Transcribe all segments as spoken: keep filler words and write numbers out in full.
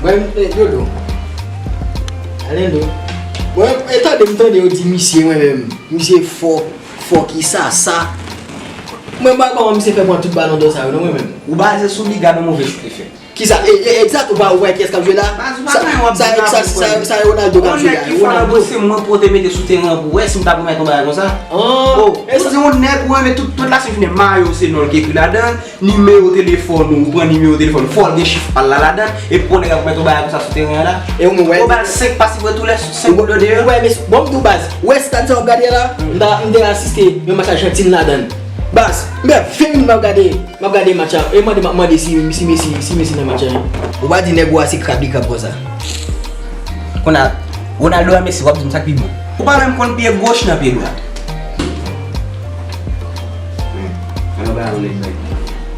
Mwen, eh, Dodo. Alendo. Mwen, e tande m tande yo di misye, mwen menm. Misye fò, fò ki sa, sa. Mwen, mwen, kòman misye fè pran tout balon dò sa yo, non, mwen menm. Ou baze sou li, gade yon move chout li fè. Kisa? E, e, egzat, ou pa wè kiyès k ap jwe la? Baz, ou pa sa, gen yon sa, sa, sa, sa e Ronaldo k ap jwe la. Ronaldo. Ki fò nan dosye mwen pou te mete sou teren an pou wè si m t ap remèt yon bagay konsa? Oh, ou di yon nèg ou renmen tout, tout la se jounen mayo se non l ki ekri ladan, nimewo telefòn ou, ou pran nimewo telefòn, fò l gen chif pa l la ladan, epi pou nèg ap remèt yon bagay konsa sou teren an la. E ou mwen wè. Ou bal senk pasi vre tou lè senk kou deyò. Ou wè, mesye, bon, m di w baz, ou wè stad sa w ap gade a la, m ta, m te asiste yon match Ajantin ladan l. Baz, m fè ven minit m ap gade. M ap gade match la, e mande m ap mande si, si Messi, si Messi nan match la. Ou pa di nèg ou a se krab li krab konsa. Konn a, Ronaldo a Messi, w ap di m sa k pi bon. Ou pa menm konn pye goch nan pye dwat. Hmm. An ba yon nèg bay.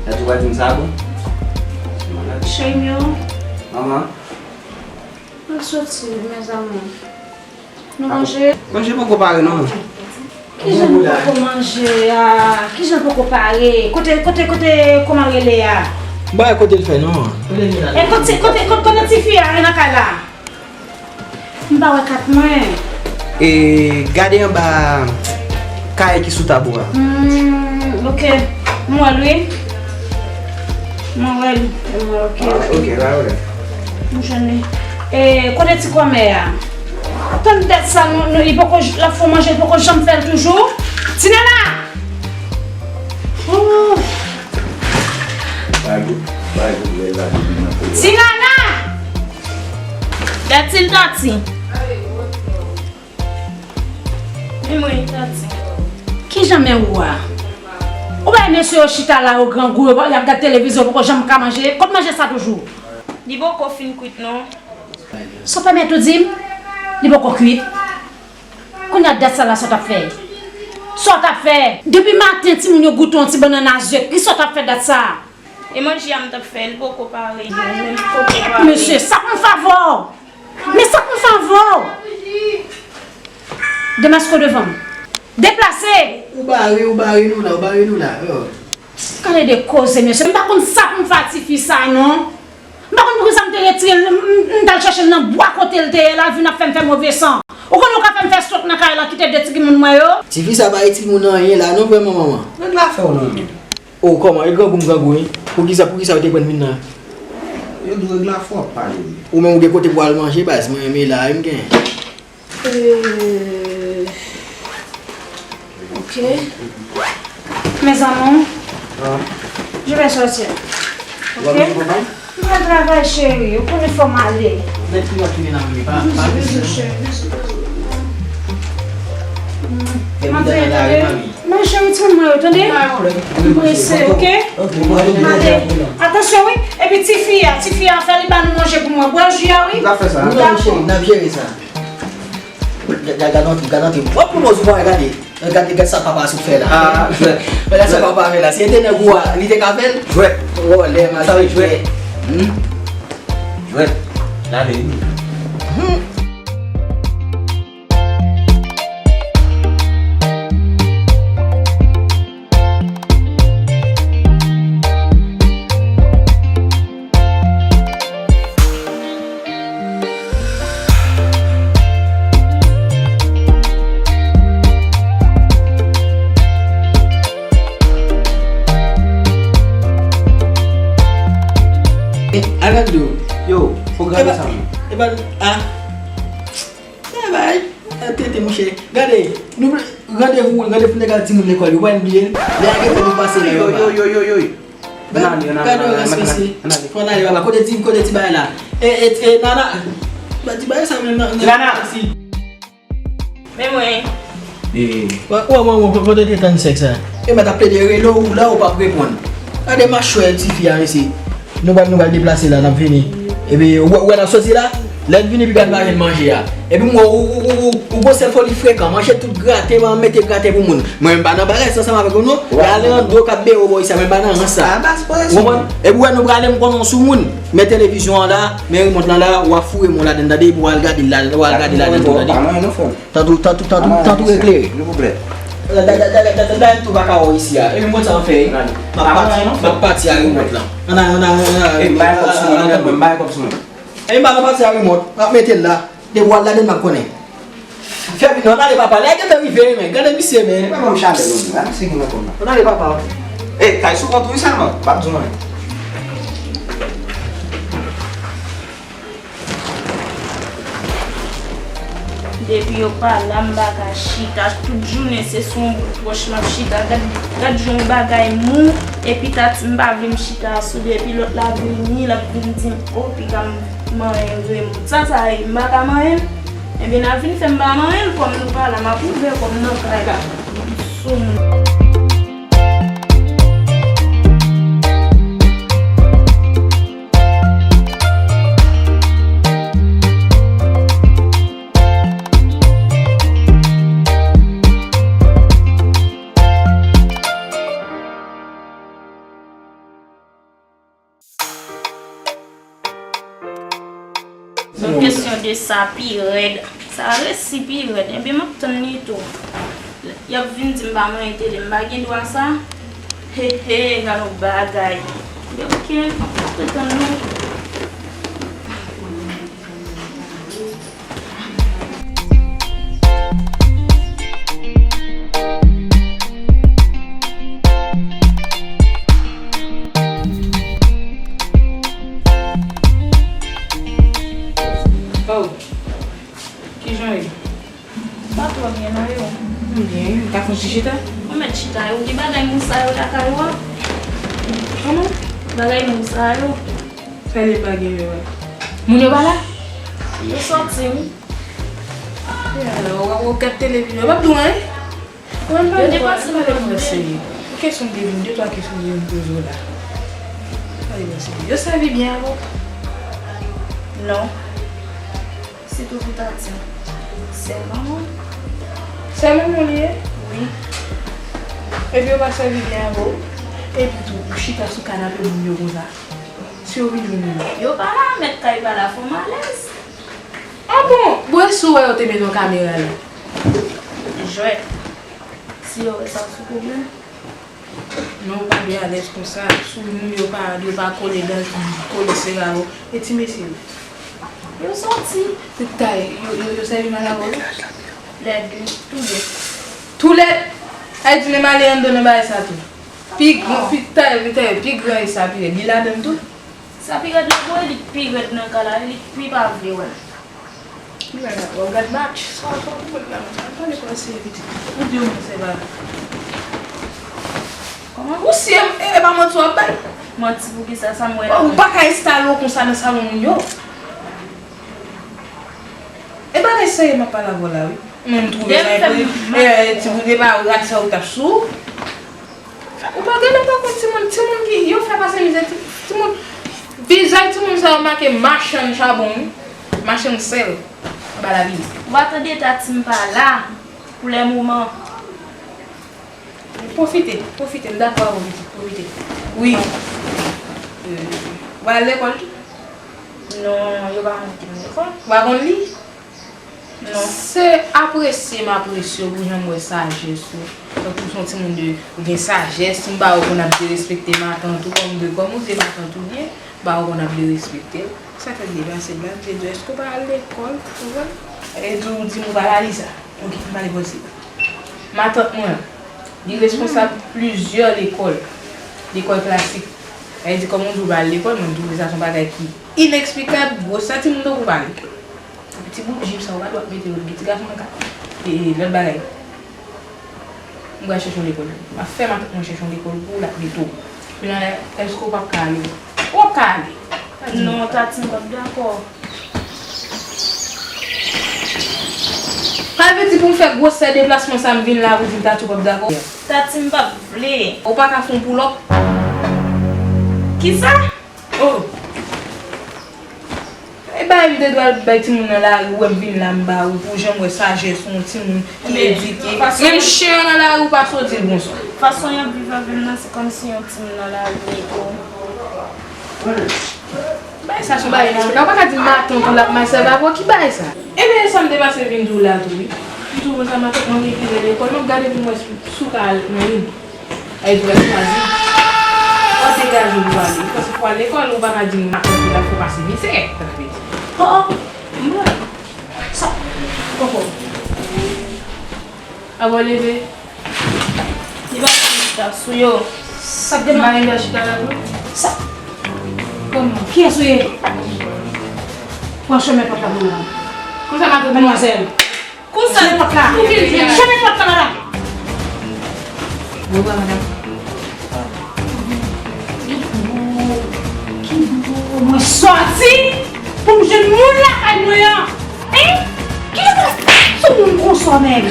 Sa tou pa di m sa bon. Cheri m yo. Manman. Mwen soti, mes amours. Nou manje? Manje poko pare non. Kijan nou poko manje a? Kijan poko pare? Kote, kote, kote kòman rele a? M pa wè kote l fè non. E kote, kote, kote, kote tifi a nan kay la? M pa wè kat mwen. E gade anba kay ki sou tab ou a. Hmm, ok. M wè l wi. Mwen wè l, mwen wè l, ok. Ah, ok, pa pwoblèm. M jwenn li. E, kote ti kòmè a? Tann tèt sa, nou, nou, li poko j-, l ap fè w manje, li poko janm fè l toujou. Ti Nana! Ouf! Ti Nana! Dati l tati. Men mwen, tati. Kijan men ou a? Ou bay mesye yo chita la, yo grangou, yo, y ap gad televizyon, yo poko janm ka manje. Kot manje sa toujou? Li poko fin kwit, non. Sa w pèmèt ou di m? Li poko kwit. Kounye a dat sa la, sa w t ap fè? Sa w t ap fè? Depi maten, timoun yo goute yon ti bannann a zèk. Ki sa w t ap fè dat sa? E manje a m t ap fè, li poko pare. Li poko pare. Mesye, sa pou m favè w. Men sa pou m favè w. Demaske w devan m. Deplase. Ou bare, ou bare nou la, ou bare nou la. Oh. Gade de koze, mesye. M pa konn sa pou m fè a tifi sa, non. M pa konn poukisa m te retire l, m, m, m t al chèche l nan bwa kote l te ye la, l vin ap fè m fè move san. Ou konnen ou ka fè m fè strok nan kay la, kite de ti timoun mwen yo. Tifi sa pa itil moun anyen la, non, vrèman, manman. Règ la fè w non, men. Oh, kòman? E grangou m grangou, wi. Poukisa, poukisa yo te pran vin la? Yo di règ la fè w ap pale, wi. Ou menm ou gen kote pou al manje, baz, mwen menm e la, wi, m gen. Euh, ok. Mes amours, je vais sortir. Ok? M pral travay, cheri. Ou konnen fò m ale. Mèt li ap tounen nan men pa. Bizou, bizou, cheri. Bizou, bizou. M ap veye, tande? Men cheri, timoun mwen yo, tande? M prese, ok? M ale. Atansyon, wi. Epi tifi a, tifi a, fè li ba nou manje pou mwen. Bwè ji a, wi. N ap fè sa. Dakò. N ap jere sa. Gad, gad, gad yon trip, gad yon trip. Wap pran pòz ou pa wè, gade. Gad, gad sa papa sou fè la. Ah, jwèt. Gad sa papa fè la. Si se te nèg ou a, li te ka fè l? Jwèt. Wòlè, mache jwèt. Hmm? Jwèt. Lale, wi. Hmm. Alando. Yo, pwogram sa. Epa, epa, ah. Travay. Tete, monchè. Gade, nou randevou, randevou nèg ak timoun lekòl yo, pa bliye l. Lè a gen pou nou pase la, yo pa. Yo, yo, yo, yo, yo. Gade yon respè, mesye. Fò n ale, papa. Kote ti, kote ti bagay la? E, e, e, Nana. Ba ti bagay sa menm nan, nan. Nana. Men mwen. Wè, wè, wè, wè, kote te tann sèks la? E mèt ap plede rele w la, ou p ap reponn. Gade machwè tifi a, mesye. Nou pral, nou pral deplase la, n ap vini. Epi, ou wè, ou wè n ap soti la? Lè n vini, epi gad pa jwenn manje a. Epi m wè ou, ou, ou, ou, ou gon sèl foli frekan, manje tout graten, mete graten pou moun. Mwen, m pa nan bagay sa ansanm avèk ou, non. Alando k ap bere w bò isi a, mwen pa nan rans sa. Ou konprann? Epi ou wè, nou prale, m konnen w sou moun. Men televizyon an la, men remòt lan la, w ap foure men w ladann, tande, epi w al gade l la, w al gade l ladann tou, tande. Tantou, tantou, tantou, tantou eklere. Dayè m tou pa ka wè w isi a. Epi m konn sa m fè. M ap pati, m ap pati a remòt lan. Ann al, ann al, ann al. Epi m bay kòb sou mwen, m bay kòb sou mwen. Ebyen, m pa nan pati a remòt. M ap mete l la. Depi w al ladann, m ap konnen. Fè vit non, gade papa, lè gentan rive, men. Gade misye, men. Mwen, mwen, m chale, non, non, misye gen nan kòm nan. Gade papa. Ey, kay sou kont ou wi sèlman, m p ap di w anyen. Depi yo pa la, m pa ka chita. Tout jounen, se sou yon bout wòch m ap chita. Gad, gad jan yon bagay mou. Epi Tati, m pa vle m chita asou li. Epi lòt la vini, l ap vin di m, o, piga m manyen grenn. Sa, sa ye, m pa ka manyen l? Ebyen, n a vin fè m pa manyen l, kòm nou pa la, m ap ouvè kò m nan kay la. Sou moun. Yon kesyon de sa pi rèd. Sa resi pi rèd. Ebyen, m ap tann li tou. Y ap vin di m pa manyen tele, m pa gen dwa sa? He, he, gade yon bagay. Ebyen, oke, m ap tann nou. Oh, kijan w ye? Pa twò byen, non, yo. M byen, m ka fè yon ti chita? Ou mèt chita, yo. Ki bagay mou sa yo lakay ou a? Kòman? Bagay mou sa yo. Sa li pa gen yo a? Moun yo pa la? Yo sòti, wi. E alò, w ap gad televizyon, w ap di w anyen? Mwen m pa... Yo depase m, mwen m pale. Kesyon de vin, de twa kesyon de vin poze w la. Pale mwen serye. Yo sèvi byen avè w? Non. Sitou pou Tati. Sè manman. Sè manman w li ye? Wi. Epi yo pa sèvi byen avè w? Epi tou, ou chita sou kanape moun yo konsa. Si yo vin jwenn ou. Yo pa la, mèt kay pa la, fò m alèz. Ah bon? Bon, e si w wè yo te mete yon kamera la? Jwèt. Si yo wè sa sou pwoblèm. Non, ou pa dwe alèz konsa. Sou moun yo pa, yo pa kole dan, kole sere avè w. E ti mesye yo? Yo sòti. Tout tay, yo, yo, yo sèvi mal avè w? Lè de, tou de. Tou lè? Sa vle di menm ale anndan nan bagay sa tou. Pi gran, pi tay, pi tay, pi gran e sa pi rèd. Li ladann tou? Sa pi rèd la, bon, e li k pi rèd nan ka la, e li k pi pa vle wè l. Ki bagay, w ap gad match? Sa w ap fè pou moun nan? Pale fransè, pitit. Ou di w mwen se pa. Kòman? Ou si e, e, e pa manti w ap bay? Manti pou ki sa, sa m wè la? Ou pa ka enstale w konsa nan salon moun yo. E bagay serye m ap pale avè w la, wi. Mwen m twouve sa e, e, ti bout e pa rad sa ou t ap sou. Ou pa genlè pa konn timoun, timoun ki yo fè pase mizè, ti, timoun, vizaj timoun sa yo make machann chabon, wi, machann sèl, anba lavi. Ou pa tande Tati m pa la pou lè moman. Pwofite, pwofite, m dakò avè w pitit, pwofite. Wi. Euh, ou al lekòl tou? Non, yo pa mete m lekòl. Ou pa konn li? Non. Se apresye m apresye w pou jan m wè sajès ou. Tankou w se yon timoun de, ou gen sajès, m pa wè w konn ap derespekte matant ou, kòm de, kòm ou se matant ou byen, m pa wè w konn ap derespekte l. Sa k fè m depase m la, m te di w, èske w pa al lekòl, ou konprann? E di w, di m ou pa al li sa. Oke, m pale pòsib. Matant mwen, li responsab plizyè lekòl, lekòl klasik. Sa vle di, kòm ou di w pa al lekòl, mwen m twouve sa se yon bagay ki ineksplikab, gwo sè timoun tankou w pa al lekòl. Epi ti bout jip sa, ou pa dwe ap mete l, gen ti gason nan kay. E, e, lòt bagay. M pral chèche yon lekòl. M ap fè matant mwen chèche yon lekòl pou ou, l ap mete w. Kounye a la, èske w p ap ka ale? Ou p ap ka ale. Non, Tati, m p ap dakò. Sa vle di pou m fè gwosè deplasman sa, m vin la pou di m Tati w p ap dakò? Tati, m p ap vle. Ou pa ka fè yon pull up? Kisa? Oh! E bagay m te dwe al bay timoun nan lari, ou wè m vin la m ba ou, pou jan m wè sajès ou, yon timoun ki edike. Menm chen an nan lari ou pa sot di l bonswa. Fason y ap viv avè m nan, se kòmsi yon timoun nan lari m ye tou. Bagay sa se yon bagay ineksplikab. Ou pa ka di matant ou l ap mal sèvi avè w, ki bagay sa? Ebyen, e sa m te pase vin di w la tou, wi. M di w konsa, matant mwen retire lekòl, m ap gade pou m wè si, si w ka al nan youn. Ay, dwèt chwazi. Ou degaje w pou ale. Paske fò w al lekòl, ou pa ka di m matant ou la fè w pase mizè. Sa vle di. Oh, oh. Sa. Koko. Abo leve. Li pa chita sou yo. Sa k gen la? Mari la chita la tou. Sa. Kòman? Kiyès ou ye? Pran chemen pòt la pou mwen. Konsa, madanm. Madmwazèl. Konsa. Chemen pòt la. Chemen pòt la, madanm. Bonbwa, madanm. Ki dlo, ki dlo mwen sòti pou m jwenn moun lakay mwen an? Hein? Kilè w sou moun konsa menm?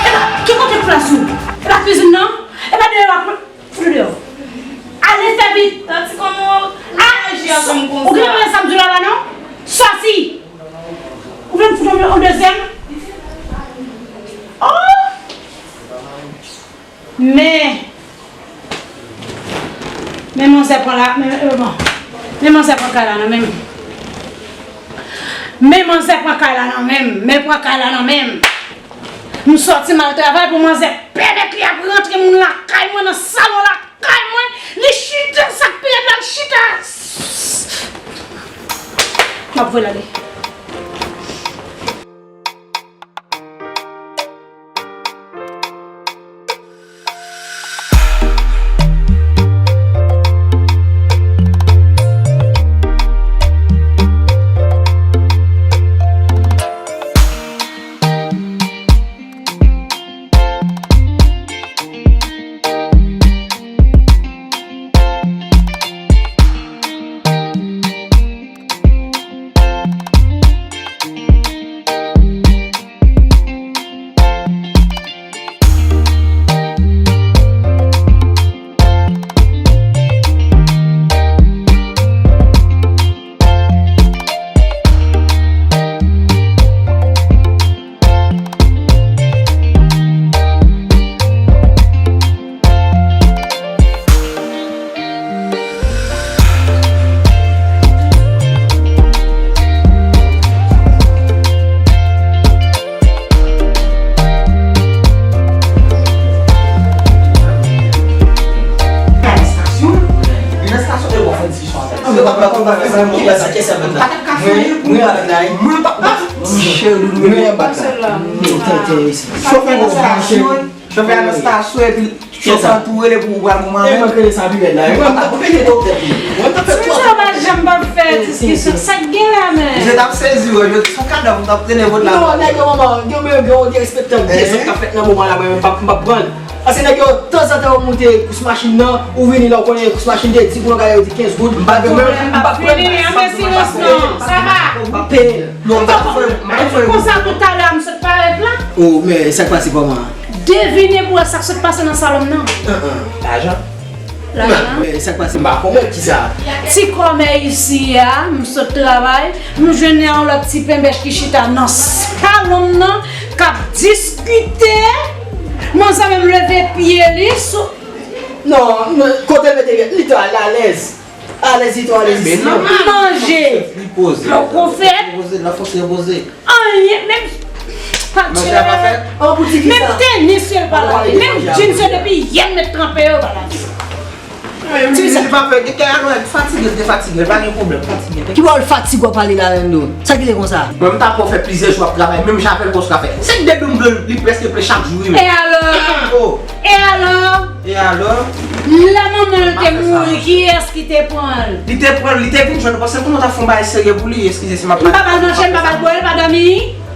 Epa, ki kote plas ou? Epa kwizin nan? Epa deyò a, fout ou deyò. Ale fè vit. Tanti kòman w reyaji a konsa? Ou gen sa m di w la la non? Sòti. Ou vle m fout yon dezyèm? Oh! Men, men manzè pran la, men, men, bon. Men manzè pran kay la nan men m. Men manzè pran kay la nan men m. Men pran kay la nan men m. M sòti m al travay pou manzè pèmèt li ap rantre moun lakay mwen nan salon lakay mwen. Li chita, sa k pi rèd la, l chita. M ap voye l ale. Chofè nan estasyon. Chofè a nan estasyon epi chofè a tou rele pou ou pral pou manman. E mwen kreye sa pi bèl la. Mwen pa pete tò tèt li. Mwen pa fè twa. Sa pa janm pa fè diskisyon. Sa k gen la menm? Je t ap sezi wè, je sou kadav m t ap trennen vòt la. Non, nèg yo manman, gen men gen yon derespektan de sa k ap fèt nan moman la, mwen menm m p ap m p ap pran l. Paske nèg yo tanzantan yo moute kous machin nan, ou vini la ou konnen kous machin te di pou yon gade yo di kenz goud. M pa gen menm, m p ap pran l. Anben silans non, sa va. M p ap peye l. Non, m pa t ap fè, m pa t ap fè. Konsa toutalè a m sot parèt la. Oh, men sa k pase kòman? Devine pou wè sa k sot pase nan salon m nan. Lajan? Lajan? Men sa k pase? M pa konprann kisa. Ti kòmè isi a, m sot travay, m jwenn yon lòt ti penbèch ki chita nan salon m nan, k ap diskite. Manzè menm leve pye li sou. Non, non, kote l mete li, li twò alèz. Alèz li twò alèz isi. Manje. Li poze. Poko fèt. Li poze, la fòs repoze. Anyen, menm. Manje a pa fèt? An pou di kisa? Menm tenis yo l pa lave. Menm jeans yo depi yè m met tranpe yo pa lave. Ti sa. Li pa fè, gen kè alò, fatige, li te fatige, pa gen pwoblèm, fatige. Ki bò l fatige w ap pale la menm non? Sa ki te konsa? Mwen m ta pran fè plizyè jou ap travay, menm jan avè l konsa fè. Se depi m vle, li prèske ple chak jou wi. E alò? Oh. E alò? E alò? Lè manman l te mouri, kiyès ki te pran l? Li te pran l, li te vin jwenn ou, paske konnen w t ap fè yon bagay serye pou li, eskize si m ap pale. M pa ba l manje, m pa ba l bwè, l pa dòmi.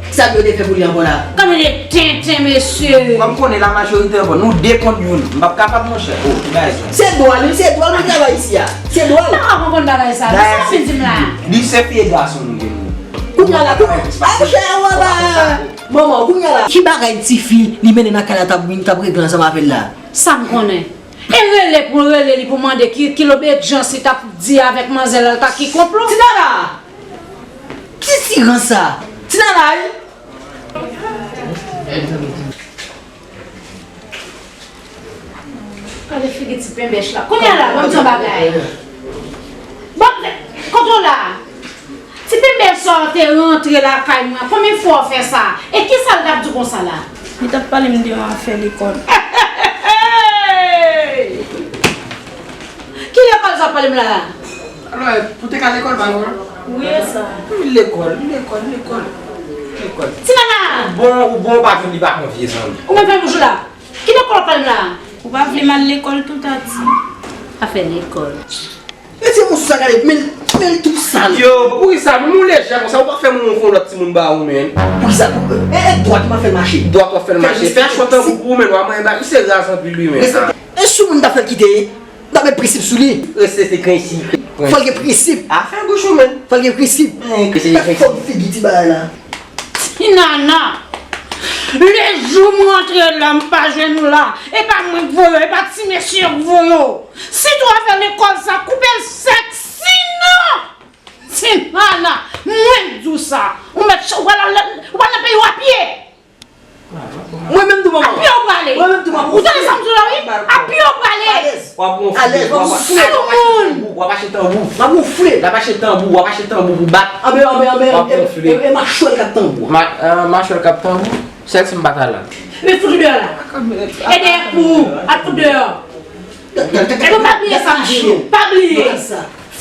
Sa yo te fè pou li ankò la? Kòman de tenten, mesye? Kòm konnen la majorite ankò, nou de kont youn. M p ap kapab, monchè. Oh, ki bagay sa? Se dwa l, wi, se dwa l pou travay isi a. Se dwa l. M pa ka konprann bagay sa. Sa w ap vin di m la? Li se fye gason nou gen nou. Kounye a la, kou-, a, monchè, ou ap ba manman, kounye a la. Ki bagay tifi li mennen nan kay la t ap vin, t ap regle ansanm avè l la? Sa m konnen. E rele pou rele li pou mande ki, ki lobedjans li t ap di avèk manzè la, l ta ki konplo? Ti Nana! Ki silans sa? Ti Nana, wi! Gade figi ti penbèch la. Kounye a la, ban m di yon bagay. Bon, kote w la? Ti penbèch sa w te rantre lakay mwen, konbyen fwa w fè sa? E kisa l t ap di w konsa la? Li t ap pale m de yon afè lekòl. Ki lekòl sa w ap pale m la? Alò, pou te ka lekòl, pa vre? Wi, e sa. Wi, lekòl, lekòl, lekòl. Lekòl. Ti nana! Bon, ou bon, ou pa vin, li pa konn vye zanmi. Ou menm fè bouch ou la. Ki lekòl w ap pale m la? Ou pa vle m al lekòl tou, Tati? Pa fè lekòl. E ti moun sou sa gade, men, men l tou sal. Yo, poukisa moun lejè konsa, ou pa fè moun fè yon lòt timoun ba ou, men? Poukisa? E, e dwat m ap fè l mache. Dwat w ap fè l mache. Fè chwa tankou pou ou, men, w ap manyen bak, misye raz anpil, wi, men. E si moun ta fè l kite, m ta met prensip sou li. Respekte prensip. Fò l gen prensip. A, fè bouch ou, men. Fò l gen prensip. Fè fòm figi ti bagay la. Ti nana, lejou m rantre la, m pa jwenn ou la. E pa mwen k voye w, e pa ti mesye yo k voye w. Si tou w ap fè lekòl sa, koupe l sèk. Sinon, ti nana, mwen k di w sa. Ou mèt, ou pral nan, ou pral nan peyi w a pye. Mwen menm tou, manman. A pye w prale. Mwen menm tou, manman. Ou tande sa m di w la, wi? A pye w prale. Alèz. W ap gonfle. Alèz, w ap gonfle. Soumoun. W ap achte tanbou. W ap achte tanbou. L ap achte tanbou, w ap achte tanbou pou bat. Anben, anben, anben. W ap gonfle. E, e, e machwèl k ap tanbou. Ma, e, machwèl k ap tanbou. Sèl si m pa ta la. Men fout ou deyò la. E dèyè pou ou. Al fout deyò. Epi pa bliye sa, chou. Pa bliye.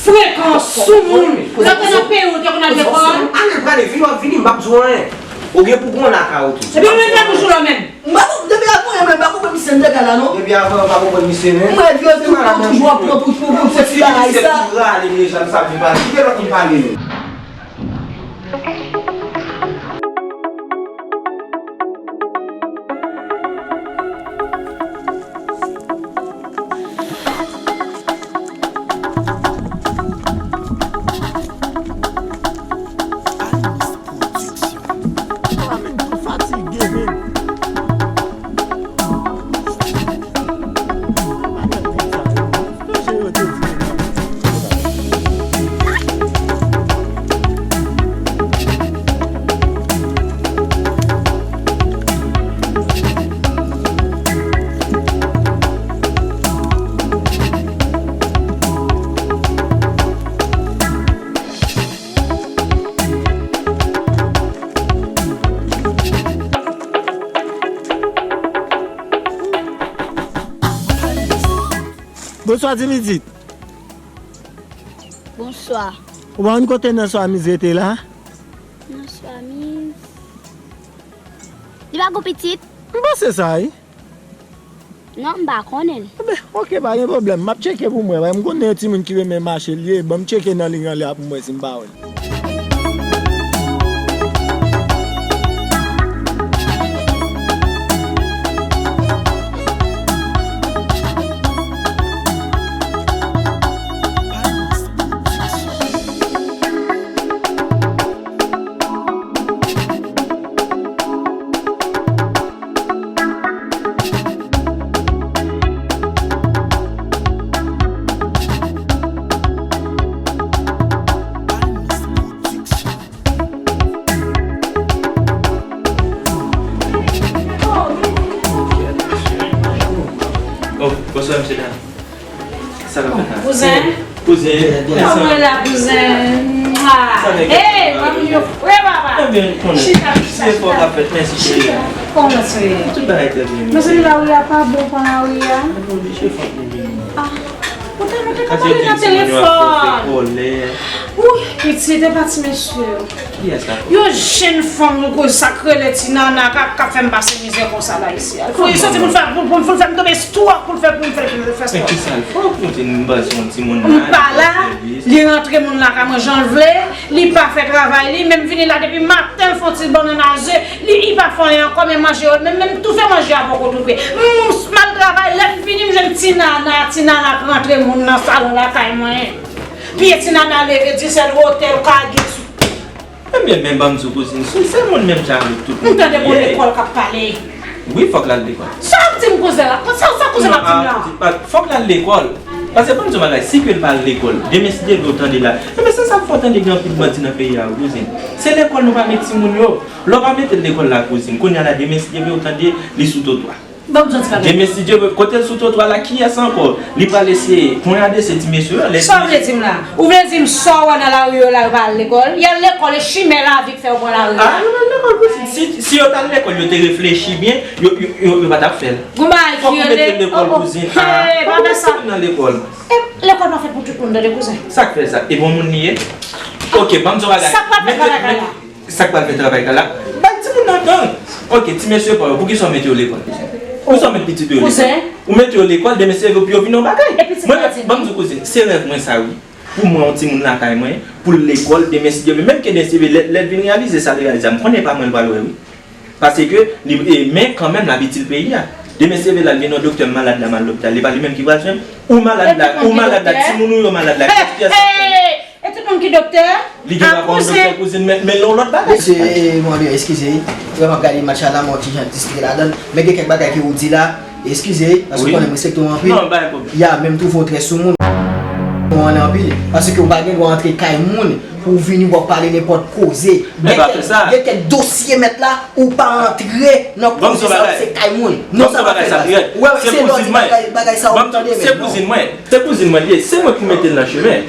Frekan, soumoun. Lè w te nan peyi w, w te konn al lekòl? Ale, prale, vini, w ap vini, m p ap di w anyen. Ou gen pou pran lakay ou tou. Epi ou menm fè bouch ou la menm. M pa konprann, depi avan, m pa konprann misye nan dega la, non. Depi avan, ou pa konprann misye, men. Mwen, vye tou, toujou ap pran pou, pou, pou, pou ti bagay sa. Misye tou rale deja, l sa vin pale. Kite lòt moun pale, men. Bonswa, Dimidit. Bonswa. Ou pa konn kote Nanswa Miz rete la? Nanswa Miz. Li pa gon pitit? M panse sa, wi. Non, m pa konnen l. Enben, oke, pa gen pwoblèm. M ap tcheke pou m wè. M konnen yon timoun ki renmen mache l ye. Ban m tcheke nan liy an lè a pou m wè si m pa wè l. Oh, bonswa, mesye dam. Sa k ap fèt la? Kouzen. Kouzen. Kouzen. Kòman w ye la, kouzen? Mwa. Sa nèg yo? Hey, manmi yo fre, papa. Ebyen, konnen. Chita, chita, chita. Se efò k ap fèt, mèsi, cheri. Chita. Kòman w ye? Tout bagay trè byen. Mezanmi, lari a pa bon, pran lari a. Mwen oblije fòk nou vini. Ah. Ou te, nou te ka pale nan telefòn. Wi, pitit, e pa ti mesye yo. Kiyès la? Yon jenn fanm, yon gwo sa k rele Ti Nana, k ap, k ap fè m pase mizè konsa la isi a. Fò li soti pou l fè, pou, pou, pou l fè m tonbe twòp, pou l fè, pou l fè, pou l fè, fè twòp. Men kisa l fè w pou di m ba se yon timoun la, li pa la, li rantre moun lakay mwen jan l vle, li pa fè travay li, menm vini la depi maten l fè yon ti bannann a ze, li, li pa fè anyen ankò, men manje yo, menm, menm toufe manje a poko toufe. M, m al travay, lè m vini, m jwenn Ti Nana, Ti Nana k rantre moun nan salon lakay mwen. Pye Ti Nana leve, disèt wotè l kage sou. Ebyen, men ban m di w, kouzin, se, se moun menm jan avèk tout moun. M tande gon lekòl k ap pale. Wi, fòk l al lekòl. Sa w ap di m, kouzen la? Sa, sa kouzen la ap di m la? Non, a, fòk l al lekòl. Paske ban m di w bagay, si ke l pa al lekòl, demen si Dye vle w tande la. Ebyen, se sa k fè w tande gen anpil bandi nan peyi a, wi, kouzin. Se lekòl nou pa met timoun yo. Lè w pa mete l lekòl la, kouzin, kounye a la, demen si Dye vle w tande, li sou twotwa. Ban m di w ti bagay. Demen, si Dye vle, kote l sou twotwa la, kiyès ankò? Li pral eseye ponyade se ti mesye yo, lè... Sa w vle di m la? Ou vle di m sa w wè nan lari yo la, yo pa al lekòl? Y al lekòl, e chimè lavi k fè yo pran lari a? A, yo pa al lekòl, kouzin. Si, si yo t al lekòl, yo te reflechi byen, yo, yo, yo, yo pa t ap fè l. Gon bagay ki rele... Fòk ou mete l lekòl, kouzin. Hey, pa fè sa. Fòk ou mete l nan lekòl. E, lekòl pa fèt pou tout moun, tande, kouzen. Sa k fè sa? E bon moun li ye? Ok, ban m di w bagay. Sa k pral fè travay kay la? Sa k pral fè travay kay la? Bay timoun nan tan. Ok, ti mesye pa yo, poukisa w mete yo lekòl? Poukisa w met pitit yo lekòl? Ou mete yo lekòl, demen se pou yo vin yon bagay. Mwen, ban m di w kouzin, se rèv mwen sa wi. Pou mwen, yon timoun lakay mwen, pou l lekòl, demen si Dye vle, menm ke demen si Dye vle, lè, lè l vin reyalize sa, l reyalize sa. M konnen pa mwen l pral wè wi. Paske, li, e, men kanmenm, l ap itil peyi a. Demen si Dye vle, l al vin yon doktè, malad la, m al lopital. Li pa li menm ki pral swen m. Ou malad la, ou malad la, timoun ou yo malad la, kiyès ki ap fè l? E tout moun ki doktè? Li gen dwa pa yon doktè, kouzin, men, men yon lòt bagay. Mesye, e, mwen vle eskize, vrèman, gade match la, mwen ti jan distrè ladan l. Men gen kèk bagay ke ou di la, eskize, paske ou konnen m respekte w anpil. Non, pa gen pwoblèm. Ya, men m twouve w trè sou moun. Ou ann anpil, paske ou pa gen dwa antre kay moun pou w vini w ap pale nenpòt koze. Gen kèk, gen kèk dosye mèt la, ou pa antre nan koze sa, se kay moun. Non, sa pa fè baz. Ou wè, se lè w di bagay, bagay sa, ou tande, men non. Se kouzin mwen. Se kouzin mwen li ye, se mwen ki mete l nan chemen.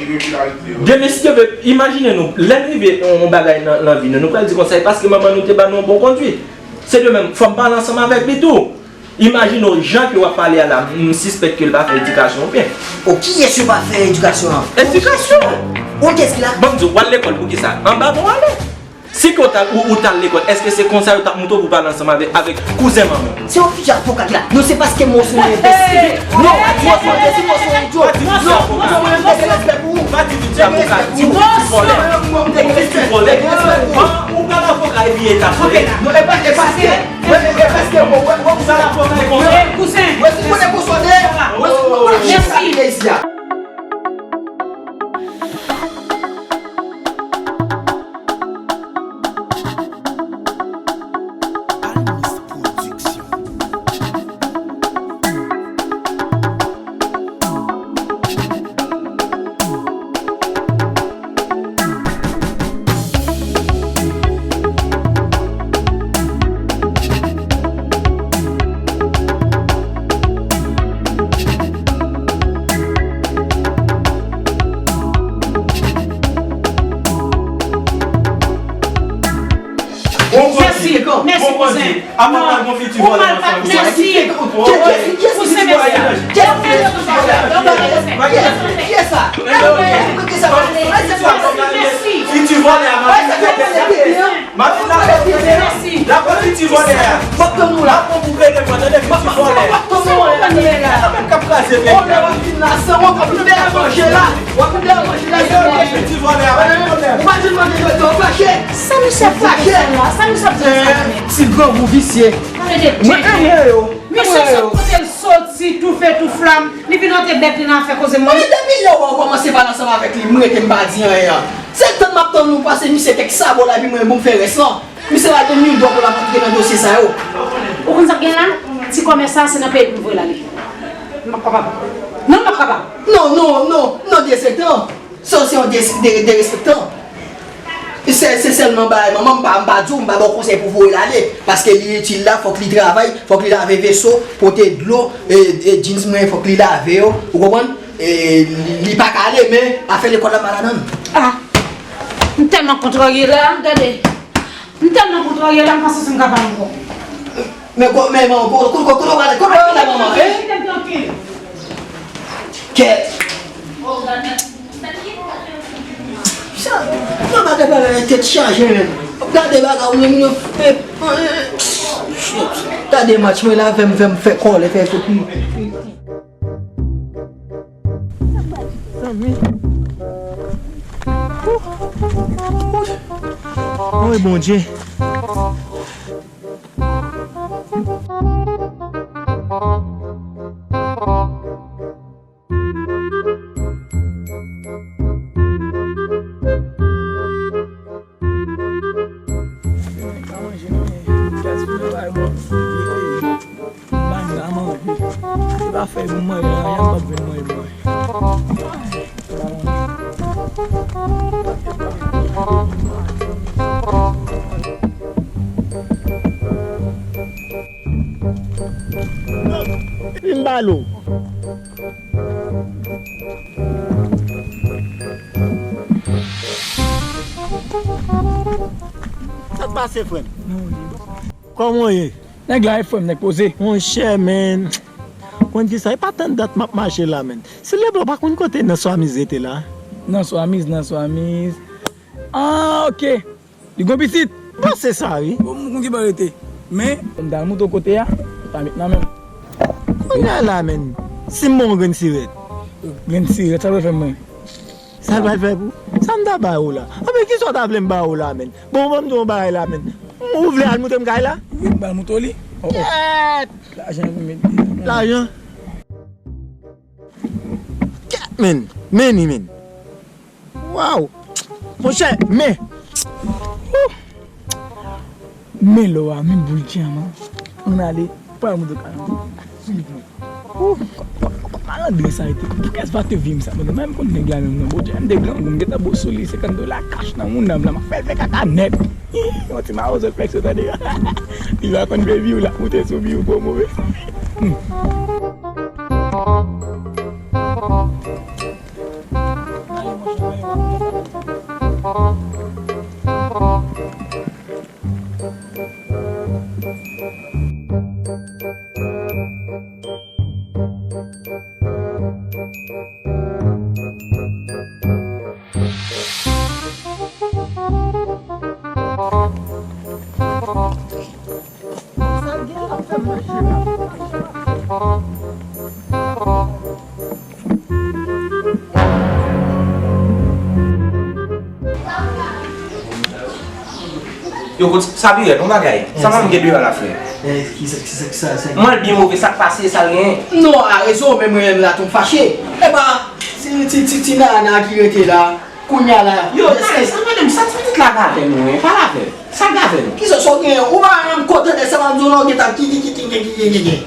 Demen, si Dye vle, imajine nou, lè n rive yon, yon bagay nan, nan vi nou, nou pral di konsa, e paske manman nou te ban nou yon bon konduit. Se de menm, fò m pale ansanm avèk li tou. Imajine w, jan ke w ap pale a la, m sispèk ke l pa fè edikasyon byen. O, kiyès yo pa fè edikasyon an? Edikasyon! O, kiyès ki la? Ban m di w, w al lekòl pou kisa? Anba bon ale. Si ke w t al, ou, ou t al lekòl, èske se konsa yo t ap montre w pou w pale ansanm avèk, avèk kouzen manman w? Se yon figi avoka ki la. Non, se paske m wè w se yon enbesil. Non, m wè w se yon enbesil, m wè w se yon idyot. Non, non, mwen menm m gen respè pou ou. Pa di tout ti avoka, di tout ti vòlè. Mwen menm m gen respè. Ou pral avoka epi eta vòlè. Non, e pa, e paske, e, e paske, wè, wè, wè, kouzen. Wè, si konnen kouzen. Wè, si konnen kouzen. Mèsi. Mèsi, mèsi, kouzen. Mèsi. Fiti vòlè a, m ap vin fè tèt la. M ap vin la fè tèt la. Mèsi. L ap pran fiti vòlè a. M ap tann ou la. M ap pran pou grenn mwen, tande, fiti vòlè. M ap tann ou la. Sa menm k ap kraze peyi a. Ou la w ap vin la san wont, w ap vin dèyè manje la. W ap vin dèyè manje la. Fiti vòlè a, pa gen pwoblèm. Ou pa di manje yo, yo fache. Sa misye ap fè la? Sa misye ap di la? Ti grangou visye. Mwen renmen yo. Misye sot kote l soti, tou fe tou flam, li vin antre bèt li nan afè koze moun. Mwen depi yè w kòmanse pale ansanm avèk li, m rete m pa di anyen an. Se tann m ap tann ou pase misye kèk sabò la epi mwen pou m fè rès lan. Misye pa gen mil dwa pou l ap antre nan dosye sa yo. Ou konn sa k gen la? Ti kòmès sa, se nan peyi l pou m voye l ale. M p ap kapab. Non, m p ap kapab. Non, non, non, non, dezentan. Sa se yon de, de, derespektan. Se, se sèlman bay manman, m pa, m pa di w, m pa ba w konsèy pou voye l ale. Paske li itil la, fòk li travay, fòk li lave veso, pote dlo, e, e, jeans mwen, fòk li lave yo, ou konprann? E, li, li pa ka ale, men afè lekòl la pa ladan l. Ah! M tèlman kontrarye la, gade. M tèlman kontrarye la, m panse si m ka pale ankò. Men ko-, men, men, ko-, ko-, ko-, kote w prale, kote w prale, manman, hein? Kite m trankil. Kèt. Sa, nan bagay bagay tèt chaje menm. Gade bagay ou menm yo. Eh, eh, shit. Gade match mwen la, fè m, fè m fè kòlè, fè soti. Zanmi. Woy, Bondye. Ban m ka manje. Se pa fèy pou manje, y ap ap vin manje mwen. Vin balo. Sa k pase, frè m? Kòman w ye? Nèg la e frè m, nèg poze. Monchè, men, konn ki sa, e pa tann dat m ap mache la, men. Si Leblan pa konn kote Nan Swamiz rete la. Nan Swamiz, Nan Swamiz. Ah, ok. Li gon pitit. Bon, se sa, wi. Bon, m konn ki bò l rete. Men, m ta montre w kote a, ou ta met nan men m. Kounye a la, menn, si m ban w yon grenn sirèt. Grenn sirèt, sa l pral fè mwen? Sa l pral fè pou? Sa m ta ba ou la? Anben, kisa w ta vle m ba ou la, menn? Bon, ban m di w yon bagay la, menn. Ou vle al montre m kay la? Wi, m pral montre w li. Oh, oh. Kèt! Lajan, men. Lajan? Kèt, menn. Men li, menn. Waw! Monchè, men! Wouh! Men lò a, men boul dyaman. Ann ale, pa montre kay la. Suiv mwen. Wouh! Malandren sa rete. Poukè se pa te vi m sa, men menm konn nèg la menm non. Bondye, m te grangou, m gentan bo sou li senkant dola kach nan moun nan, m la, m ap fè l fè kaka nèt. Yon ti mawozo flex, tande. Li pa konn vle vi w la, moute sou vi w, pwomo. Hmm. Sa l gen la, ap fè m mache la. Yo, kot sa pi rèd, yon bagay. Sa pa m gen deyò la, frè. Eh, kisa, kisa, kisa, sa? Mwen, l byen move, sa k pase, sa l genyen? Non, a rezon, men mwen menm la, tou m fache. Epa, ti, ti, ti, ti nana ki rete la. Kounye a la. Yo, guys, ann tande m, sa ti pitit la gade nou, wi, pale avè l. Sa gade nou. Kisa sa w genyen? Ou pa menm kontan de sa m ap di w la, ou gentan ki, ki, ki.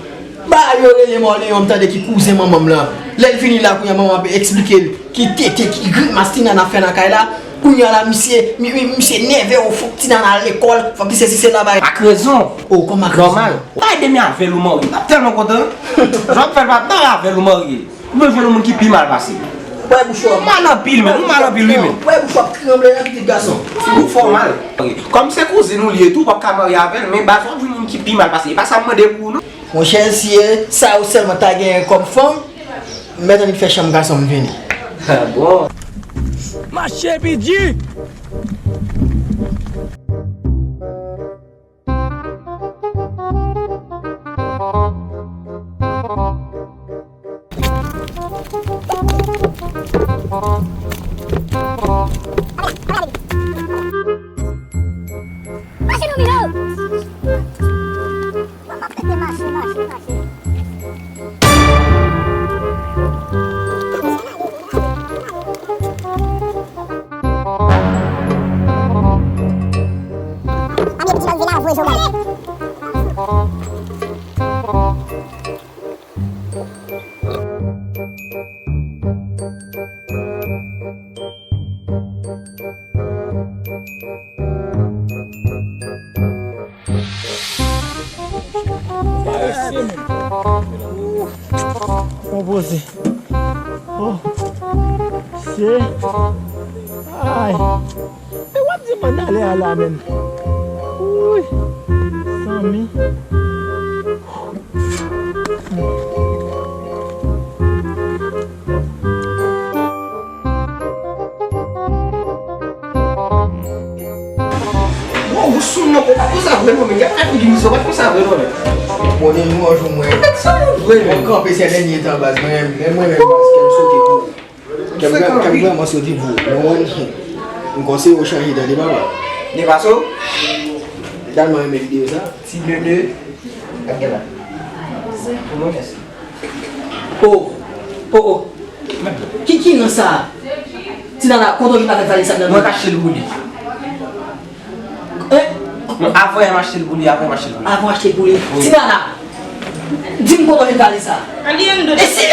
Ba yo rele m Orleyon, m tande ki kouzen manman m lan. Lè l vini la, kounye a manman ap eksplike l ki tete, ki grimas ti nana fè nan kay la. Kounye a la, misye, mi, mi, misye nève, o, fòk ti nana al lekòl, fòk li sesi sela bay. Ak rezon. O, kòman ak rezon? Nòmal. Pa ede m avè l ou marye. M ap tèlman kontan. Jan w ap fè l pa t avè l ou marye. Ou bezwen yon moun ki pi mal pase. Wè bouch w ap. Ou mal anpil, men. Ou mal anpil, wi, men. Wè bouch w ap tranble nan pitit gason. Ou fò mal. Kòm se kouzin ou li ye tou, ou p ap ka marye avè l, men baz w ap jwenn moun ki pi mal pase. E pa sa m mande pou ou, non. Monchè, si e sa ou sèlman ta genyen kòm fanm, m mèt annik fè chanm gason m vini. Ah, bon. Mache pidji! Mache nou, Milo! Bon, m ap rete mache, mache, mache. Konpoze. Oh. Se. Ay. E w ap di m ann ale a la menm. Uy. Zanmi. Bon, ou sou non, ou pa t konsa vre non, men gad figi misye, ou pa t konsa vre non, men. Bon, de jou an jou mwen. Ou pa t sou non vre, men. Mwen kanpe sè dènye tan baz, mwen, men mwen menm baz, kè m sote pou ou. Kè m vrè-, kè m vrèman sote pou ou. Mwen, mwen, m konseye ou chanje tande papa. Depaso? Tèlman renmen videyo sa. Ti bebe. Gad la. Pou mwen, mèsi. Oh, oh, oh. Ki, ki nan sa? Ti nana, kote w jwenn avèk valiz sa nan men w? Mwen k achte l pou li. Hein? Mwen, avan m achte l pou li, avan m achte l pou li. Avan w achte l pou li. Wi. Ti nana, di m kote w jwenn valiz sa. An li anndan. E si,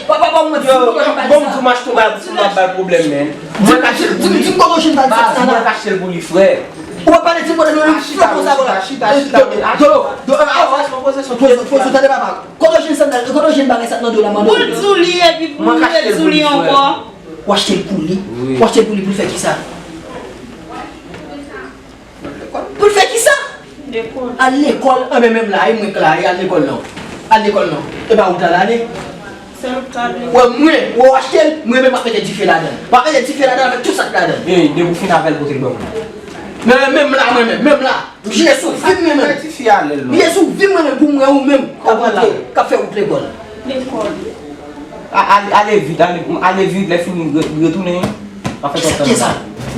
papa, papa, mwen di m kote w jwenn valiz sa. Bon, m di w m achte yon bagay pou m ap ba l pwoblèm, men. Mwen k achte l pou li. Di m kote w jwenn valiz sa, ti nana. Mwen k achte l pou li, frè. Ou pa pale, di m kote w jwenn valiz sa, frè. Chita, chita, chita. Dolo, dolo, poze, poze, poze, tande papa. Kote w jwenn sandal, kote w jwenn bagay sa nan do la, mande w. Pou l di w li, epi pou l redi w li ankò. W achte l pou li? Wi. W achte l pou li pou l fè kisa? Pou l fè kisa? Lekòl. Al lekòl, anben menm la, e mwen k la, e al lekòl non. Al lekòl non. E pa ou t al ale? Wè mwen, wè w achte l, mwen menm m ap mete dife ladan l. M ap mete dife ladan l avèk tout sa k ladan l. Ey, depi w fin avè l, pote l ban mwen. Men, menm la, mwen menm, menm la. M jire sou vi m, mwen menm. M jire sou vi m, mwen menm, pou mwen ou menm k ap rantre, k ap fè wout lekòl. Lekòl. A, ale, ale vit, ale, ale vit, lè fini, re-, retounen. Pa fè twòp tan. Sa?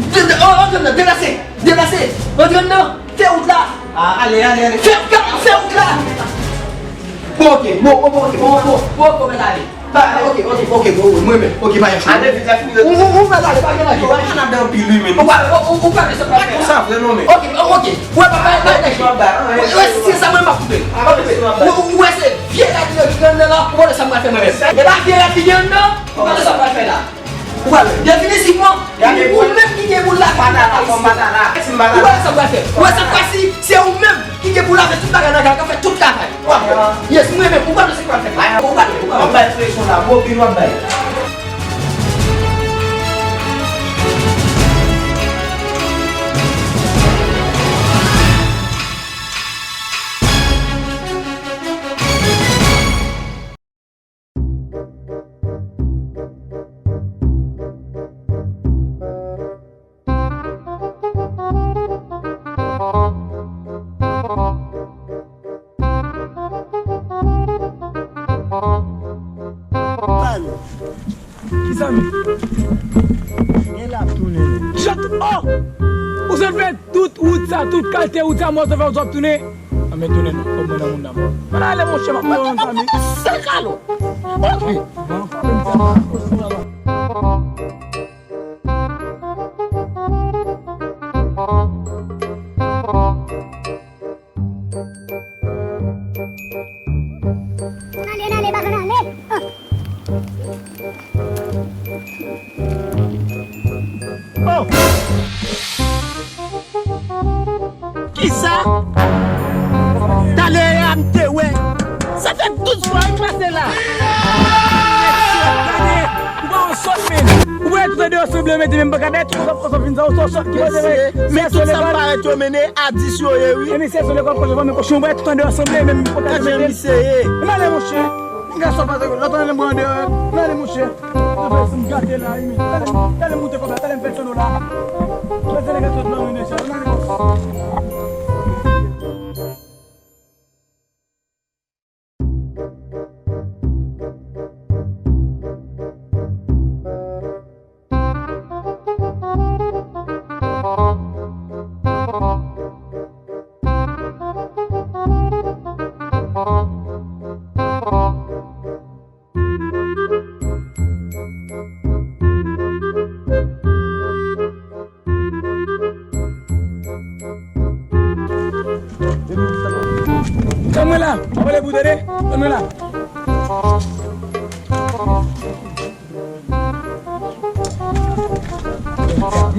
De, de, oh, antre anndan, deplase, deplase, antre anndan, fè wout la. A, ale, ale, ale. Fè, fè, fè wout la. Bon, ok, bon, bon, bon, ok, bon, bon, bon, bon, mèt ale. Ba, ok, ok, ok, bon, mwen menm, ok, pa yon chou. Ale vit, lè fini. Ou, ou, ou mèt ale, pa gen anyen. Ou pa nan anpil, wi, men. Ou pa, ou, ou, ou pa bezwen pa fè. Konsa vre, non, men. Ok, ok. Wè, pa, pa, pa, pa. Wè, si se sa, mwen, m ap koupe. M ap koupe. Ou, ou, ou wè, se vye rad yo ki gen anndan la, ou wè sa m pral fè mwen menm. E pa vye rad ki gen anndan, ou wè sa m pral fè la. Ou pral wè. Definitivman, ou menm ki gen pou lave tout bagay isi. Ou wè sa m pral fè. Ou wè sa m pral si, se ou menm ki gen pou lave tout bagay nan kay la, k ap fè tout travay. W ap wè. Yes, mwen menm, ou pral wè sa m pral fè. Ou pral wè, ou pral wè. W ap bay presyon la, mobile w ap bay. Kisa men? Gen la ap tounen. Jant, oh! Ou sot fè tout wout sa, tout kalte wout sa, mwen sot fè w ap tounen. Anben tounen non, fòk mwen nan moun nan. Ann ale monchè, m ap pran yon zanmi. Sèl kalon. Ok. Bon, pa menm sa, pa menm sa. Ale, ale, ale, ale. Oh. Oh. Kisa? Talè a m te wè. Sa fè douz fwa wi m pase la. Gade, ou pa yon sòt, men. Ou wè tout andeyò sanble yo mete menm pa ka dèyè tout kòb kòb vin sa, ou sòt ki pase wè. Men tout sa parèt yo mennen a dis yo ye wi. Emisye sou lekòl kochon, men kochon, ou wè tout andeyò sanble menm pa ka mete. Misye ye. Ann ale monchè. Nèg la sòt pase, lòt ane m pran andeyò. Ann ale monchè. Ann fè si m gate la wi, men. Talè, talè m moute kòb la, talè m fè solo la. Mwen se nèg la sòt nan men sa. Ann ale. Tann mwen la, m ap rele pou tande. Tann mwen la.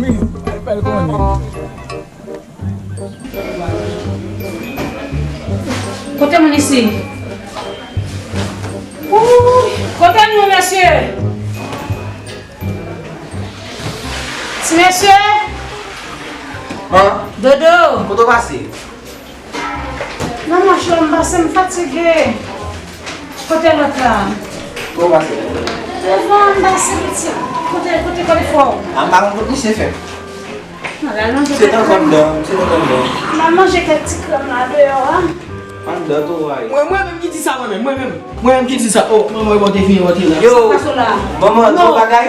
Mi, al fè l konnen. Kote moun isi? Wouy, kote nou, mesye? Ti mesye? Han? Dodo. Kote w pase? Nan mache m pase, m fatige. Kote lòt la? Kote w pase? Devan m pase pitit. Kote, kote kòlifò? A, m pa konn kot misye fè. Se tankou anndan, se tankou anndan. M al manje kèk ti krèm la deyò a. Anndan tou, ay. Mwen, mwen menm ki di sa, mwen menm, mwen menm. Mwen menm ki di sa. Oh, manman, mwen te fini, mwen te la. Yo, manman, non bagay.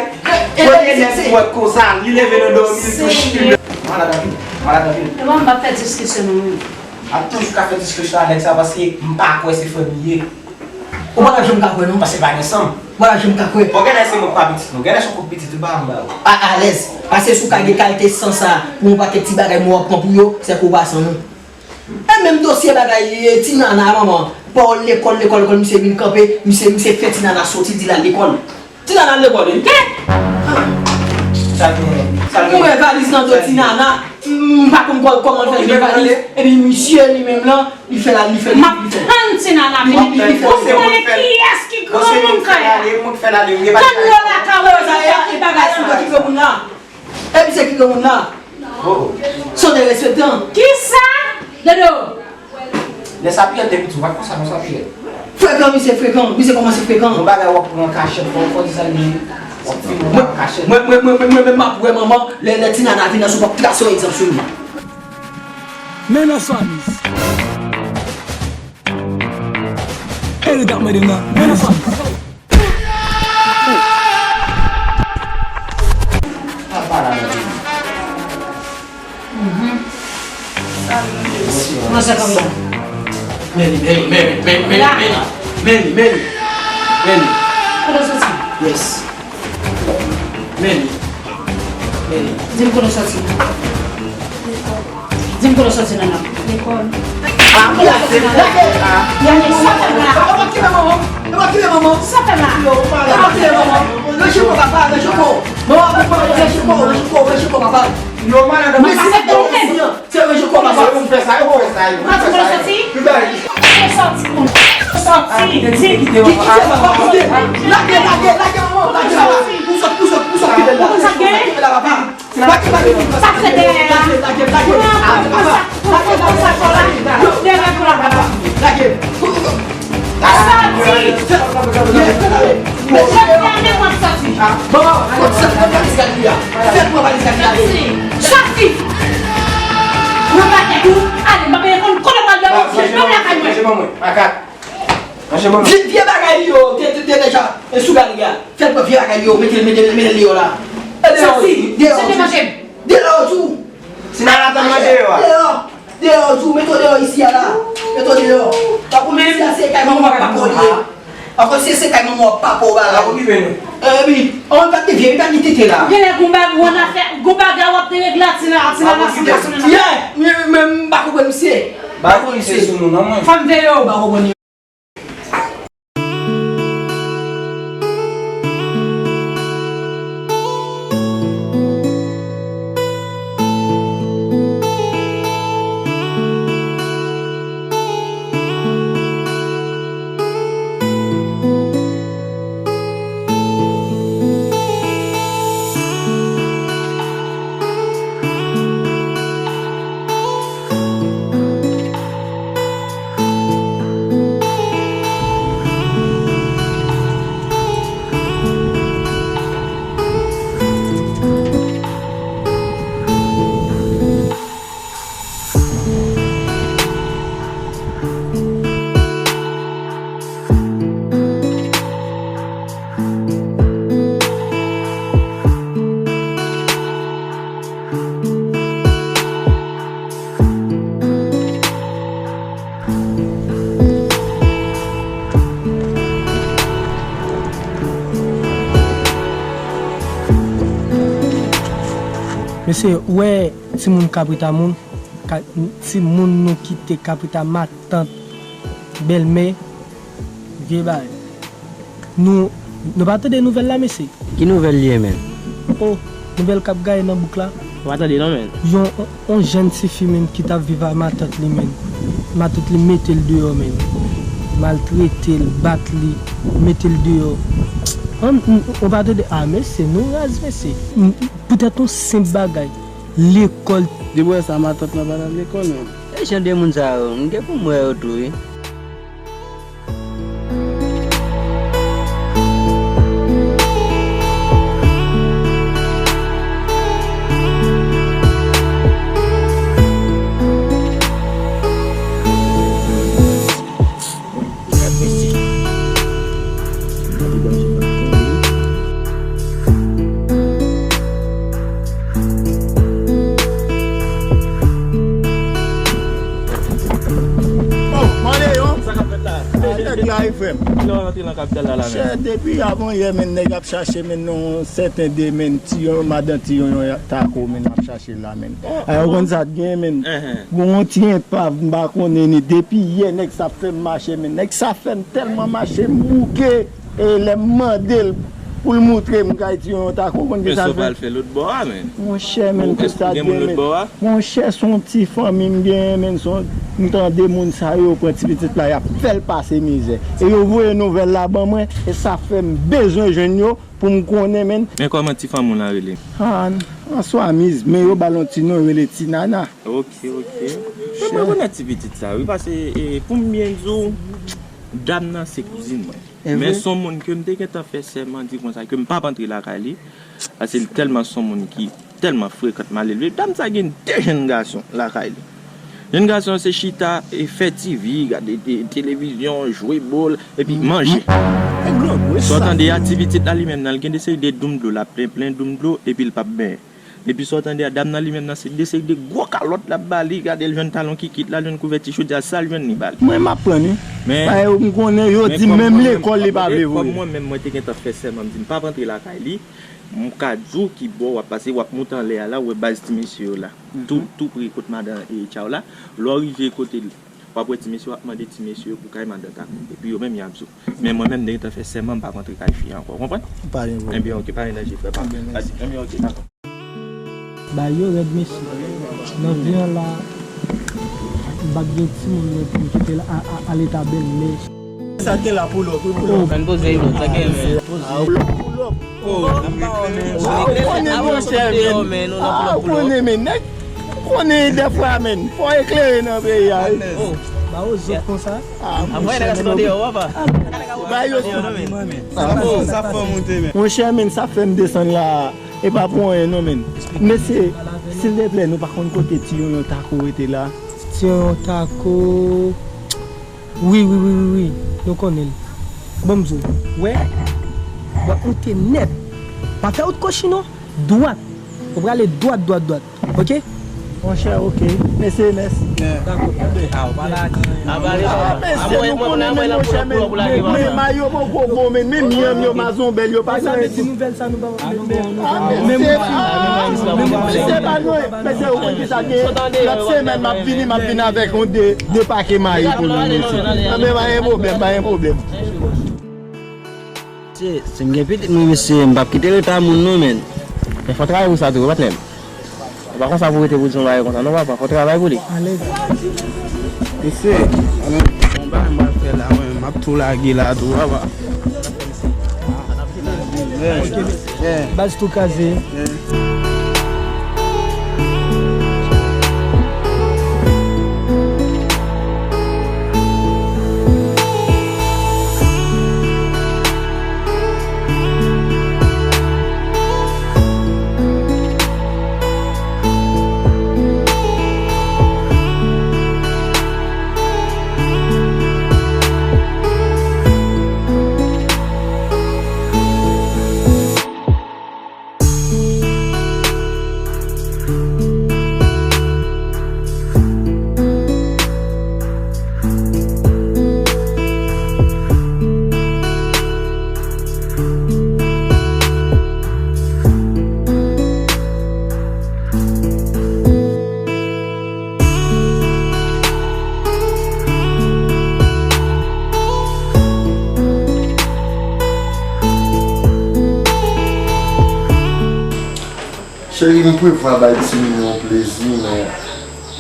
Kote nèg pou wè konsa, li leve nan dòmi, li touche. Malad anpil, malad anpil. E mwen, m pa fè diskisyon non, mwen. A toujou ka fè diskisyon avèk sa, paske m pa kwè se fanmi ye. Ou pa ka janm ka kwè, non. Paske pa gen san. Ou pa ka janm ka kwè. Bon, genlè se mwen k pa pitit, non. Genlè se yon kout pitit, ou pa anba yo. A, alèz. Paske si w ka gen kalite san sa, pou yon pakèt ti bagay mwen w ap pran pou yo, se ke w pa san, non. E menm dosye bagay, e, ti nana, manman, pawòl lekòl, lekòl, lekòl, misye vin kanpe, misye, misye fè ti nana soti, di l al lekòl. Ti nana al lekòl, wi. Kèt! Sa l genyen? Sa l genyen? Mwen wè valiz nan do ti nana, m pa konn kò-, kòman l fè jwenn valiz, epi misye li menm lan, li fè la, li fè, li fè. M ap tann ti nana vini. Ou konnen kiyès ki granmoun kay la? Tann yo la, ka wè sa, e, e bagay sa. Ki granmoun la? Epi se ki granmoun la? Oh. Son derespektan. Kisa? Dodo. Lè Sapiyèt te piti, ou pa t konsa non Sapiyèt. Frekan, misye frekan, misye kòmanse frekan. Yon bagay w ap pran an kachèt, fò, fò di sa l genyen. W ap filme an kachèt. Mwen, mwen, mwen, mwen, mwen menm m ap wè manman, lè, lè Tinana vin nan sou, m ap trase yon egzanp sou li. Men nan sa, mis. E li t ap mande m nan. Men nan sa. Mwen se kòm nan. Meli, Meli, Meli, Meli, Meli, Meli, Meli, Meli, Meli. Kote w soti? Yes. Meli. Meli. Di m kote w soti. Di m kote w soti, Nana. Lekòl. Ah, kote w soti, Nana? Yane, sa fè m la. Epa kile manman. Epa kile manman. Sa fè m la. Epa kile manman. Rejiko papa, rejiko. Manman, rejiko, rejiko, rejiko papa. Yo, malad. Mwen se bon. Se rejiko papa. Yo fè sa, yo fè sa, yo fè sa. Kote w soti? Soti, soti. Kite, kite, kite. Lage, lage, lage manman, lage la. Pou sot, pou sot, pou sot, kite la. Kite la, papa. Sa k fè dèyè a? Lage, lage, lage. Lage, lage, lage. Lage. Soti! Mesye, fèmen w ap soti. Manman, fòk sa, fòk valiz gad li a. Fè pran valiz gad li a. Soti! Pran pakèt ou, ale, m pa bezwen konn kote w pral dòmi, se menm lakay mwen. Manje ban mwen, makak. Manje ban mwen. Vye, vye bagay li yo, te, te, te deja, e sou gad li a. Fè pran vye bagay li yo, mete, mete, mete li yo la. E deyò, soti, deyò, se te manje m. Deyò tou. Tinana tann mwen deyò a. Deyò, deyò tou, mete w deyò isi a la. Mete w deyò. Tankou isi a se kay manman w ak papa w li ye. Ankò si se kay manman w ak papa w bagay. Epi, an pa te vye, pa gen tete la. Genlè gon bagay, gon afè, gon bagay w ap te regle a Tinana, Tinana sou gason nan. Yeah, men, men m pa konprann misye. Pa konprann misye sou nou non mwen. Fò m veye w. Pa konprann. Mesye, ou wè timoun kabrit a moun, ka, timoun nou kite kabrit a matant, bèlmè, vye bagay. Nou, nou pa tande nouvèl la, mesye? Ki nouvèl li ye, menn? Oh, nouvèl k ap gaye nan bouk la. Ou pa tande non, menn. Yon, yon, yon jèn tifi, menn, ki t ap viv ak matant li, menn. Matant li mete l deyò, menn. Maltrete l, bat li, mete l deyò. An, n-, ou pa tande? Ah, mesye, nou raz, mesye. M-, poutèt yon senp bagay. Lekòl. Depi w wè sa, matant lan pa t al lekòl, menn. E jan de moun sa yo, m gen pou m wè yo tou, wi. Oh, Maléon! Sa k ap fèt la? Ah, nèg la, wi, frè m. Kilè w rantre nan kapital la, la menm? Chè, depi avan yè, menn, nèg ap chache, menn, yon sèten de, menn, Tiyon, madan Tiyon, yon tako, menn, ap chache la, menn. Oh, ah, ou konn sa t gen, menn? Gon yon ti enpav, m pa konnen ni. Depi yè, nèg sa ap fè m mache, menn. Nèg sa fè m tèlman mache, m bouke. E lè m mande l pou l moutre m kay Tiyon, tako, ou konn ki sa l fè? Men sa w pral fè lòt bò a, menn? Monchè, menn, tout sa gen, menn. Monchè, se yon ti fanmi m genyen, menn, se yon, m tande moun sa yo pran ti pitit la, y ap fè l pase mizè. E yo voye nouvèl la ban mwen, e sa fè m bezwen jwenn yo pou m konnen, menn. Men kòman ti fanmi w lan rele? Ah, Answamiz, men yo ba l yon ti non, yo rele Ti Nana. Ok, ok. Men mwen konnen ti pitit sa, wi, paske, e, pou m byen di w, Dam nan se kouzin mwen. Men se yon moun ke m te gentan fè sèman di konsa ke m p ap antre lakay li. Paske li tèlman se yon moun ki tèlman frekan, malelve. Dam sa gen de jèn gason lakay li. Jèn gason se chita e fè T V, gade te- televizyon, jwe bòl, epi manje. Sa w tande a, ti pitit la li menm nan, li gen de seri de doum dlo, l ap plen plen doum dlo, epi l p ap benyen. Epi sa w tande a, dam nan li menm nan, se de seri de gwo kalòt l ap ba li, gade l jwenn talon kikit la, l jwenn kouvèti chodyè, sa l jwenn li ba li. Mwen m ap pran wi. Men Paske m konnen yo men di kòm menm mwen menm, lekòl li pa tande, vle kòm voye. Mwen menm mwen te gentan fè sèman, m di m p ap antre lakay li. M ka di w ki bò w ap pase, w ap moute anlè a la, ou wè baz ti mesye yo la. Tou tou pre kot madan e Tchaw la. Lè w rive kote l, w ap wè ti mesye yo ap mande ti mesye yo pou kay madan Tako. Epi yo menm y ap di w. Men mwen menm m te gentan fè sèman m p ap antre kay fi a ankò. Ou konprann? Pa gen pwoblèm. Ebyen oke, pa gen danje frè pa m. Ebyen oke, dakò. Bagay yo rèd mesye. Nan vi an la, m p ap gen timoun mwen pou m kite l a, a, a leta bèl men. Sa te la pou lòp, wi, pou lòp. Ann poze yon lòt, sa gen men. Poze. Ou konnen monchè men. Ah, ou konnen men nèg. Ou konnen dèfwa men. Fò eklere nan peyi a wi. Oh, ba yo zòt konsa. Ah, monchè men. Ba yo zòt. Sa fò monte men. Monchè men, sa fè m desann la. E pa pou anyen non men. Mesye, silvouplè, nou pa konn kote ti yonyon tako rete la. Ti yonyon tako. Wi, wi, wi, wi, wi. Nou konnen l. Ban m di w. Wè. W ap moute nèt. Pa fè wout kochi non. Dwat. Ou prale dwat, dwat, dwat. Oke? Monchè, oke. Mesye, mèsi. Dakò. Ah, mesye, nou konnen men monchè men. Men mayo poko bon men. Men myanm yo, mazonbèl yo pa gen. Ah, mesye, ah, mesye, pa nou. Mesye, ou konn kisa gen? Lòt semèn, m ap vini, m ap vini avèk yon de, de pake mayi pou nou, mesye. Anben, pa gen pwoblèm, pa gen pwoblèm. Mesye, si m gen pitit mwen, mesye, m p ap kite l rete a moun non, men. Men fò travay pou sa tou, wi, patnè m. E pa konsa pou rete pou di yon bagay konsa non, papa, fò travay pou li. Alèz. Mesye, yon bagay m pral fè la, mwen, m ap tou lage la tou, papa. Baz tou kraze. Cheri, m prevwa bay timoun yo yon plezi, men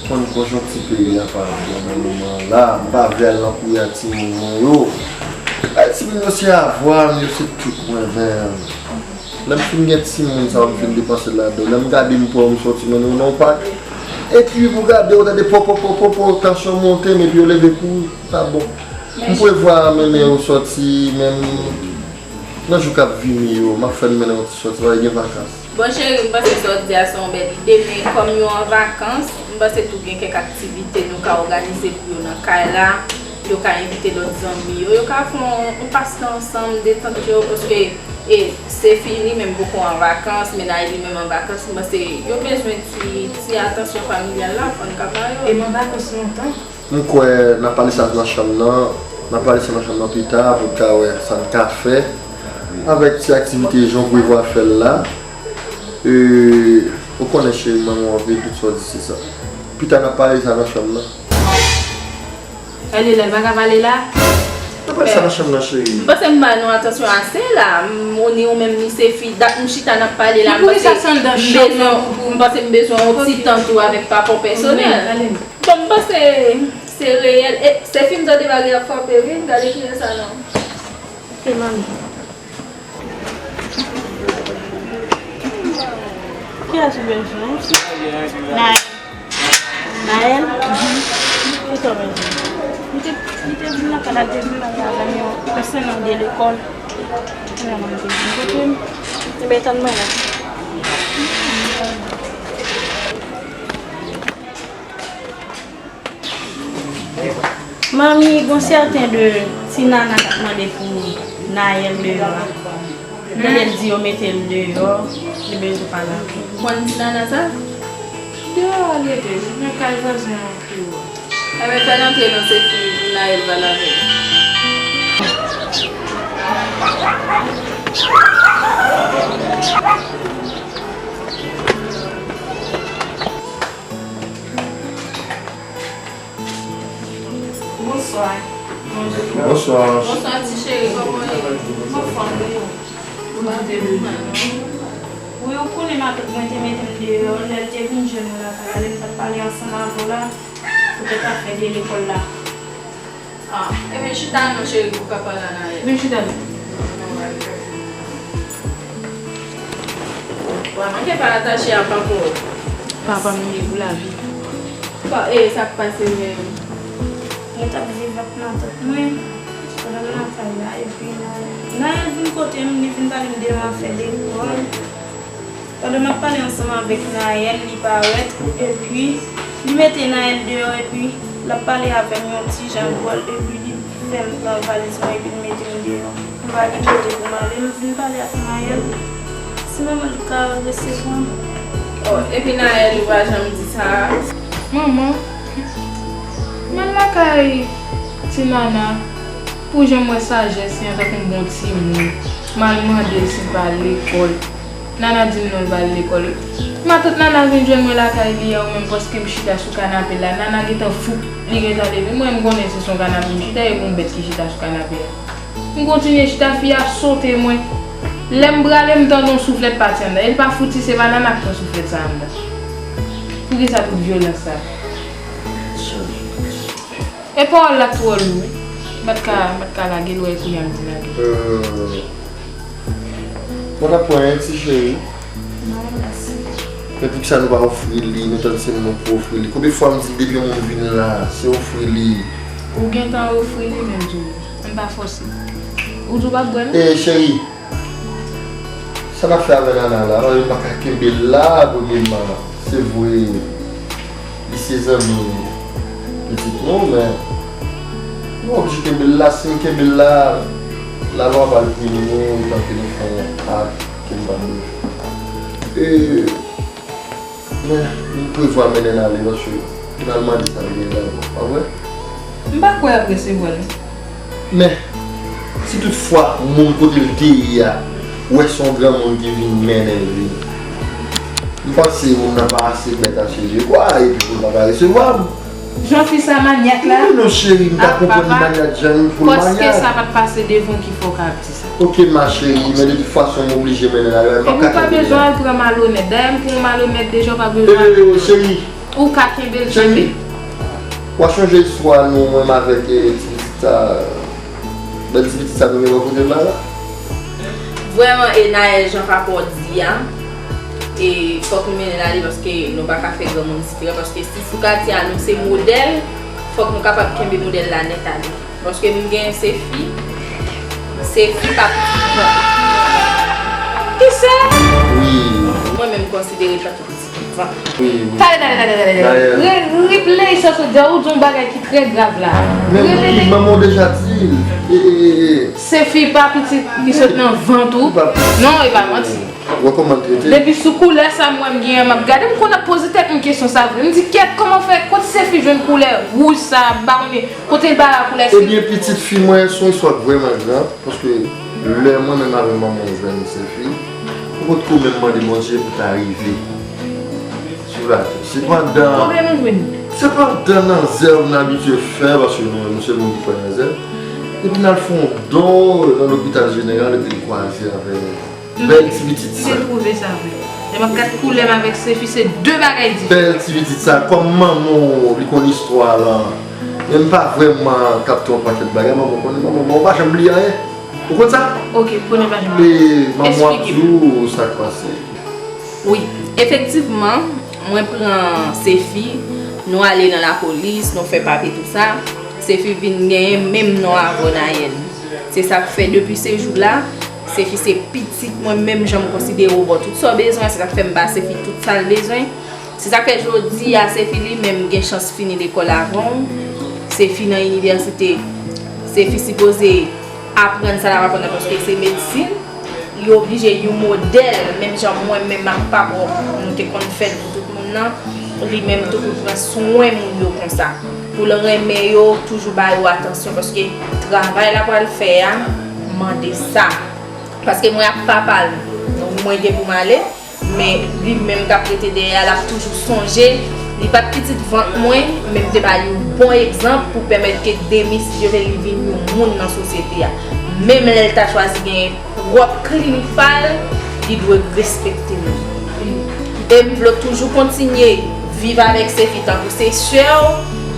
konn konjonkti peyi a pa bon nan moman an la. M pa vle al nan kouri ak timoun mwen yo. Bay timoun yo se avwa m, yo se tout mwen menm. Lè m fin gen timoun sa yo, m fin depanse ladan yo. Lè m gade m pran m soti mennen yo nan yon pak. Epi pou gade yo tande po po po po po, tansyon monte m epi yo leve kouri. Pa bon. M prevwa mennen yo soti menm nan jou k ap vini yo, m ap fè n mennen yon ti soti, paske gen vakans. Bon cheri, m panse sa w di a se yon bèl ide, men kòm yo an vakans, m panse tou gen kèk aktivite nou ka òganize pou yo nan kay la. Yo ka envite lòt zanmi yo, yo ka fè yon, yon pastan ansanm, detant yo, paske e, Sefi li menm poko an vakans, mennaj li menm an vakans, m panse yo bezwen ti, ti atansyon familyal la, fò n ka ba yo. E m an vakans lontan. M kwè n ap pale sa nan chanm nan, n ap pale sa nan chanm nan pita pou n ka wè sa n ka fè avèk ti aktivite jan w prevwa fè l la. E, ou konnen cheri, manman w ap vin tout sa w di se sa. Pita n ap pale sa nan chanm nan. Èl e lè l pa ka pale la. Ou pral sa nan chanm nan, cheri? M panse m ba nou atansyon ase la. M, ou ni ou menm ni Sefi, dat m chita n ap pale la. M panse m bezwen, m panse m bezwen yon ti tan tou avèk papa w pèsonèl. Bon, m panse se reyèl. E, Sefi, m tande bagay ap frape wi. Gade kilè sa non. Ok, manmi. Kiyès ou bezwen? Naël. Naël? Mhm. Kisa w bezwen? Li te, li te vin lakay la, li te vin pale avè m yon konsènan de lekòl. Kounye a mwen te vin kote m. Ebyen, tann mwen la. Manmi, gon sèten de ti nana k ap mande pou Nayèl deyò a. Tande l di yo mete l deyò, li bezwen pale avè m. Konn ti nana sa? Deyò a l rete, nan kay vwazen an pi wo. Ebyen, fè l antre non, se fi Nayèl pale avè l. Bonswa. Bonswa. Bonswa, ti cheri, kòman w ye? Mwen anfòm, wi. Ou pa te vin non. Wi, ou konnen matant mwen te mete m deyò, lè l te vin jwenn mwen lakay la, lè m t ap pale ansanm avè w la, pou te ka fè de lekòl la. Ah, ebyen, chita non, cheri, pou ka pale a Nayèl. Vin chita non. Wa manke pa atache a papa w. Papa m ye pou lavi. Bon, e sa k pase menm? Mwen t ap viv ak matant mwen, pandan m lakay la, epi Nayèl, Nayèl vin kote m, li vin pale m de yon afè de lekòl. Pandan m ap pale ansanm avèk Nayèl, li parèt, epi li mete Nayèl deyò, epi l ap pale avè m yon ti jan dwòl, epi li fè m pran valiz mwen, epi l mete m deyò. M pa gen kote pou m ale, m vin pale ak Nayèl. Si manman l ka resevwa m. Oh, epi Nayèl, ou pa janm di sa. Manman, m al lakay ti nana pou jan m wè sajès li antanke yon bon timoun. M al mande l si l pa al lekòl. Nana di m non, l pa al lekòl. Matant Nana vin jwenn mwen lakay li a, ou menm paske m chita sou kanape la. Nana gentan fou, li gentan leve. Mwen, m konnen se sou yon kanape m chita, e gon bèt ki chita sou kanape a. M kontinye chita, fi a sote mwen. Lè m prale, m tande yon souflèt pati anndan. E l pa fouti, se pa Nana k pran souflèt sa anndan. Poukisa tout vyolans sa? E pawòl la twò lou, wi. M pa t ka, m pa t ka lage l, wè, kounye a m di lage. Euh, mwen t ap pran yon ti cheri. Non, mèsi. Men poukisa nou pa ofri li? Nou tann se nou pou ofri li. Konbyen fwa m di depi yon moun vin la, se ofri li. Ou gentan ofri li menm tou. M pa fòse. Ou di w p ap bwè l? E, cheri, sa n ap fè avè Nana la? Paske m pa ka kenbe l la, premyèman. Se vre, li se zanmi pitit nou, men nou pa oblije kenbe l la. Si n kenbe l la, lalwa pral pini nou, otan ke nou fè yon ak ke n pa dwe fè. E, men, nou prevwa mennen l ale, paske finalman, li sa l gen la, pa vre? M pa kwè y ap resevwa l, non. Men, si toutfwa moun kote l te ye a wè se yon granmoun ki vin mennen l vini, m panse moun nan pa ase bèt a sezi kwa, epi pou l pa ka resevwa m. Jan fi sa manyak la? Wi, non, cheri, m pa konprann li manyak jan pou l manyak. Paske sa pa t pase devan w ki fè w ka ap di sa. Ok, ma chérie, men de tout fason, m oblije mennen l ale, m p ap ka kenbe l la. Epi w pa bezwen al pran malonèt. Dayè, m pran yon malonèt deja, w pa bezwen al pran. Eh, cheri, Ou ka kenbe l, kenbe. Cheri, w a chonje istwa nou, mwen menm avèk, eh, ti pitit sa, bèl ti pitit sa nou gen bò kote m la la? Vrèman, e Nayèl, jan papa w di a, e fòk nou mennen l ale paske nou pa ka fè granmoun sitirè, paske si sou katye a nou se modèl, fòk nou kapab kenbe modèl la nèt ale. Paske m gen se fi, se fi pa pitit pran. Kisa? Wi. Mwen menm konsidere l tankou pitit pran. Wi, wi. Tande, tande, tande, tande. Re-, replay sa w sot di a, ou di yon bagay ki trè grav la. Men wi, manman w deja di l. E, e, e, e. Se fi pa pitit ki sot nan vant ou. Non, e pa manti. Wè kòman l trete. Depi sou koulè sa m wè m genyen, m ap gade, m konn ap poze tèt mwen kesyon sa vre. M di, kèt, kòman fè, kote se fi jwenn koulè wouj sa, m pa konnen kote l ba koulè se. Ebyen, pitit fi mwen, se yon istwa k vrèman gran, paske lè mwen menm avè manman m jwenn se fi, nou potko menm mande Bondye pou ta rive sou latè. Se pandan, se pandan nan zèv n abitye fè, paske nou, nou se moun ki kwè nan zèv. Epi n al fè yon don nan lopital jeneral, epi n kwaze avè bèl ti pitit sa. M te twouve sa vre. Lè m ap gad koulè m avèk Sefi, se de bagay diferan. Bèl ti pitit sa, kòm manman w, li konn istwa lan. Men m pa vrèman kapte yon pakèt bagay, manman w konnen, manman w pa janm bliye anyen. Ou konn sa? Ok, m konnen pa janm bliye. E manman w ap di w sa k pase. Wi, efektivman, mwen pran Sefi, nou ale nan lapolis, nou fè papye tou sa. Sefi vin genyen menm non avè w, Nayèn. Se sa k fè depi se jou la, Sefi se pitit mwen, menm jan m konsidere w, ba w tout sa w bezwen. Se sa k fè m ba Sefi tout sa l bezwen. Se sa k fè jodi a, Sefi li menm gen chans fini lekòl avan w. Sefi nan inivèsite, Sefi sipoze aprann sa l ap aprann nan paske se medsin. Li oblije yon modèl, menm jan mwen menm ak papa w nou te konn fè l pou tout moun nan, li menm tou pou l pran swen moun yo konsa. Pou l renmen yo, toujou ba yo atansyon, paske travay l ap pral fè a mande sa. Paske mwen ak papa l, mwen gen pou m ale, men li menm k ap rete dèyè a, l ap toujou sonje, li pa t pitit vant mwen, men m te ba li yon bon egzanp pou pèmèt ke demen, si Dye vle, li vin yon moun nan sosyete a. Menm lè l ta chwazi genyen pwòp klinik pa l, li dwe respekte nou. E m vle w toujou kontinye viv avèk Sefi tankou se sè w,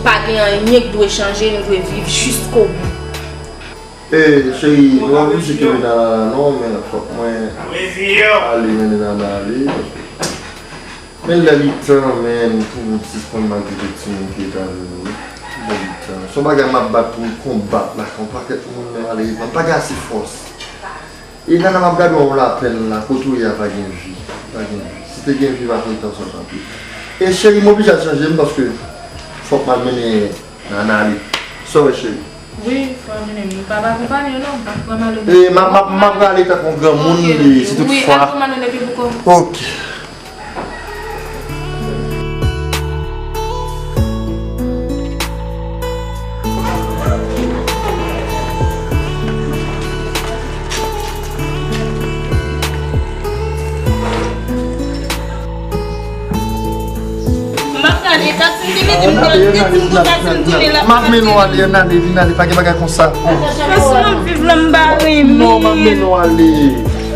pa gen anyen k dwe chanje, nou dwe viv jiskobou. E, cheri, nou pa oblije kenbe Nana la non, men fòk mwen ale mennen Nana ale, paske men lè li tan, men pou m sispann maltrete timoun ki eta nou yo, wi. Lè li tan. Se yon bagay m ap bat pou m konbat la, yon pakèt moun, men malerezman, m pa gen ase fòs. E Nana, m ap gade w lapèn la, kote w ye a pa gen vi, pa gen vi. Si te gen vi, m ap ret ansanm anpil. E cheri, m oblije al chanje m paske fòk m al mennen Nana ale. Sa w wè, cheri? Wi, fò w mennen m. Papa konpanye w non, m p ap pran malonète. E m ap, m ap, m ap rale tankou yon granmoun, e si toutfwa. Wi, al pran malonète pou kò w. Ok. M ap mennen w ale, ann ale, vin ale, pa gen bagay konsa. Fason m ap viv la, m pa renmen. Non, m ap mennen w ale.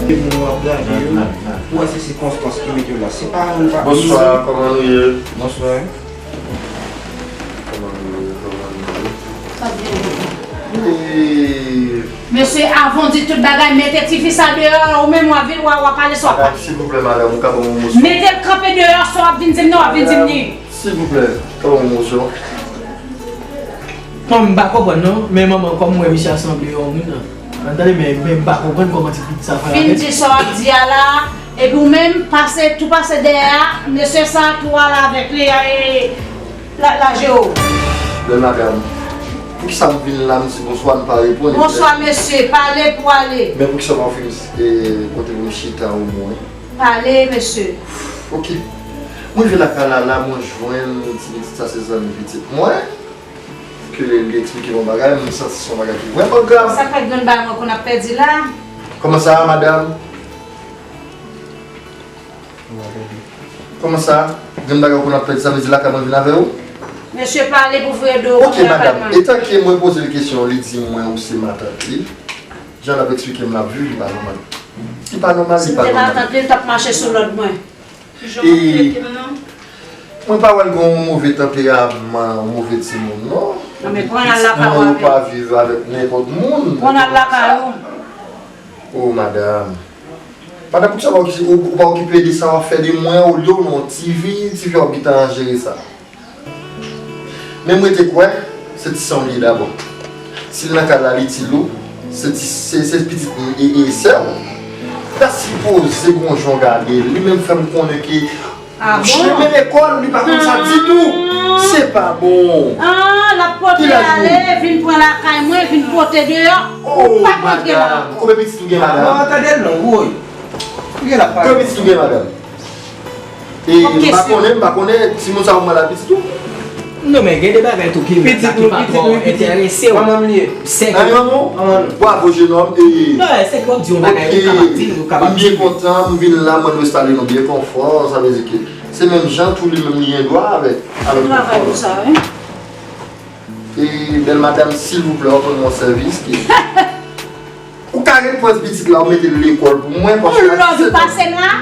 Moun w ap gade yo, ou wè se sikonstans ki mete w la. Se pa ou pa. Bonswa, kòman nou ye? Bonswa. Kòman nou ye? Kòman nou ye? Sa byen. Ee. Mesye, avan w di tout bagay, mete tifi sa deyò, ou menm w ap vin, w ap pale sa w ap pale. Madam, silvouplè, madanm, ou ka ban m yon moso? Mete l kanpe deyò, sa w ap vin di m nan, w ap vin di m li. Silvouplè, ka ban m yon moso? Bon, m pa konprann non, men manman, kòm m wè misye a sanble yon moun, an tande, men, men m pa konprann kòman ti pitit sa fè avè l. Fin di sa w ap di a la, epi w menm, pase, tou pase dèyè a, mesye sa tou ale avèk li, e, L ap laje w. Bèl madanm, poukisa m vin la, m di bonswa, m pa reponn? Bonswa, mesye, pale pou ale. Men poukisa w pa ofri m, e, kote pou m chita omwen? Pale, mesye. Ok. Mwen rive lakay la, la, mwen jwenn ti pitit sa, se zanmi pitit mwen. Ke li eksplike m yon bagay, m santi se yon bagay ki vrèman grav. Sa k fè grann bagay mwen konn ap pèdi la? Kòman sa, madanm? Kòman sa? Grann bagay w konn ap pèdi, sa vle di lakay mwen vin avè w? Mesye pale pou vre do w kontre lakay mwen. Ok, madanm. Etan ke mwen poze l kesyon, li di mwen ou se matant li. Jan l ap eksplike m l ap viv, li pa nòmal. Li pa nòmal, li pa nòmal. Si m te matant li, l t ap mache sou lòd mwen. Kijan w ap trete m nan? Mwen pa wè l gen yon move tanperaman, yon move timoun, non. Non, men pran l al lakay ou avè l. Timoun yo pa viv avèk nenpòt moun. Pran l al lakay ou. O, madanm. Pandan poukisa w pa okipe, ou, ou pa okipe de sa w ap fè de mwen, olye w nan yon ti vi, ti vi w ap gentan jere sa. Men m rete kwè, se ti san w li ye dabò. Si l nan kay la, li ti lou, se ti, se, se pitit e, e sè w. Li ta sipoze gon jan w gade l, li menm fè m konnen ke Ah bon? Chemen lekòl, li pa konn sa ditou. Se pa bon. Ah, l ap pote ale, vin pran lakay mwen, vin pote deyò. Ou pa kontre la ankò. Konbyen pitit ou gen, madanm? Non, tande l non, woy. Konbyen pitit ou gen, madanm? E m pa konnen, m pa konnen, timoun sa yo mwen la pitit ou? Non, men gen de bagay tou ki mèt la ki pa twò enterese w. Manman m li ye. Sèke. Manman w? Bravo, jenòm. E. Non, sèke w ap di yon bagay, ou kapab di l, ou kapab di l. M byen kontan, m vin la, mwen nou enstale nou byen konfò, sa vle di ke se menm jan tou li menm li gen dwa avèk, avèk konfò. Travay pou sa, wi. E, bèl madanm, silvouplè, w ap rann mwen sèvis ki. Ou ka ret pran pitit la, ou mete l lekòl pou mwen, paske. Ou lòd ou pase m la?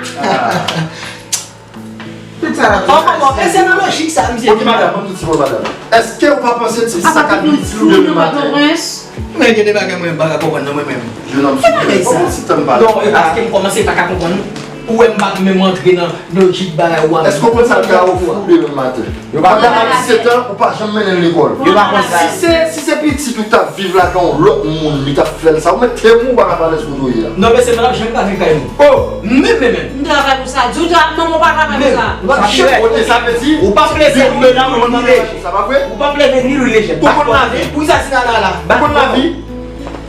Tout sa la. Bon, bon, bon, men se nan lojik sa, misye. Ok, madanm, ban m di ti mo, madanm. Èske ou pa panse ti sa ka vin itil ou demen maten? Men gen de bagay mwen pa ka konprann nan mwen menm. Jenòm, silvouplè, ban m yon ti tan m pale. Non, e paske m kòmanse pa ka konprann ou. Ou wè m pa t menm antre nan lojik bagay ou a. Èske w konn sa l ka ofri w demen maten? Yo pa konn. Pandan a disèt an, ou pa janm mennen l lekòl. Yo pa konn sa. Si se, si se pitit ou k t ap viv lakay yon lòt moun, li t ap fè l sa, ou mèt tèm ou pa ka pale sou do ye a. Non, mesye, m pa t ap janm ka viv kay moun. Oh! Menm, menm, menm. M travay pou sa. Di w travay, manman w pa travay pou sa. Menm. Kote sa vle di? Ou p ap leve ni lou ni lejè. Sa pa vre? Ou p ap leve ni lou ni lejè. Ou konn lavi? Pou sa ti nana la. Ou konn lavi?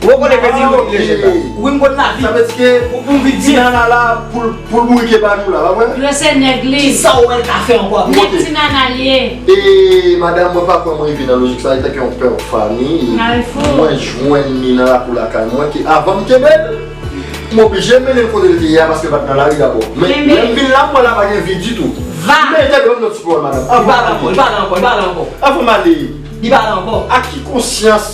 Ou konn leve ni lou ni lejè. Wi, m konn lavi. Sa vle di ke pou, pou m viv ti nana la pou l, pou l bourike banyou la, pa vre? Yo se nèg li. Kisa w wè l ka fè ankò apre? Nèg ti nana l ye. E madanm, mwen pa kwè mwen rive nan lojik sa, etanke yon pè fanmi, mwen jwenn li nan lakou lakay mwen, ke avan m kenbe l, m oblije mennen l kote l te ye a, paske l pa t nan lari dabò. Men lè m vin la, m wè la pa gen vi ditou. Men te ban m yon ti pawòl, madanm. Li pa la ankò, li pa la ankò, li pa la ankò. Avan m ale. Li pa la ankò. Ak ki konsyans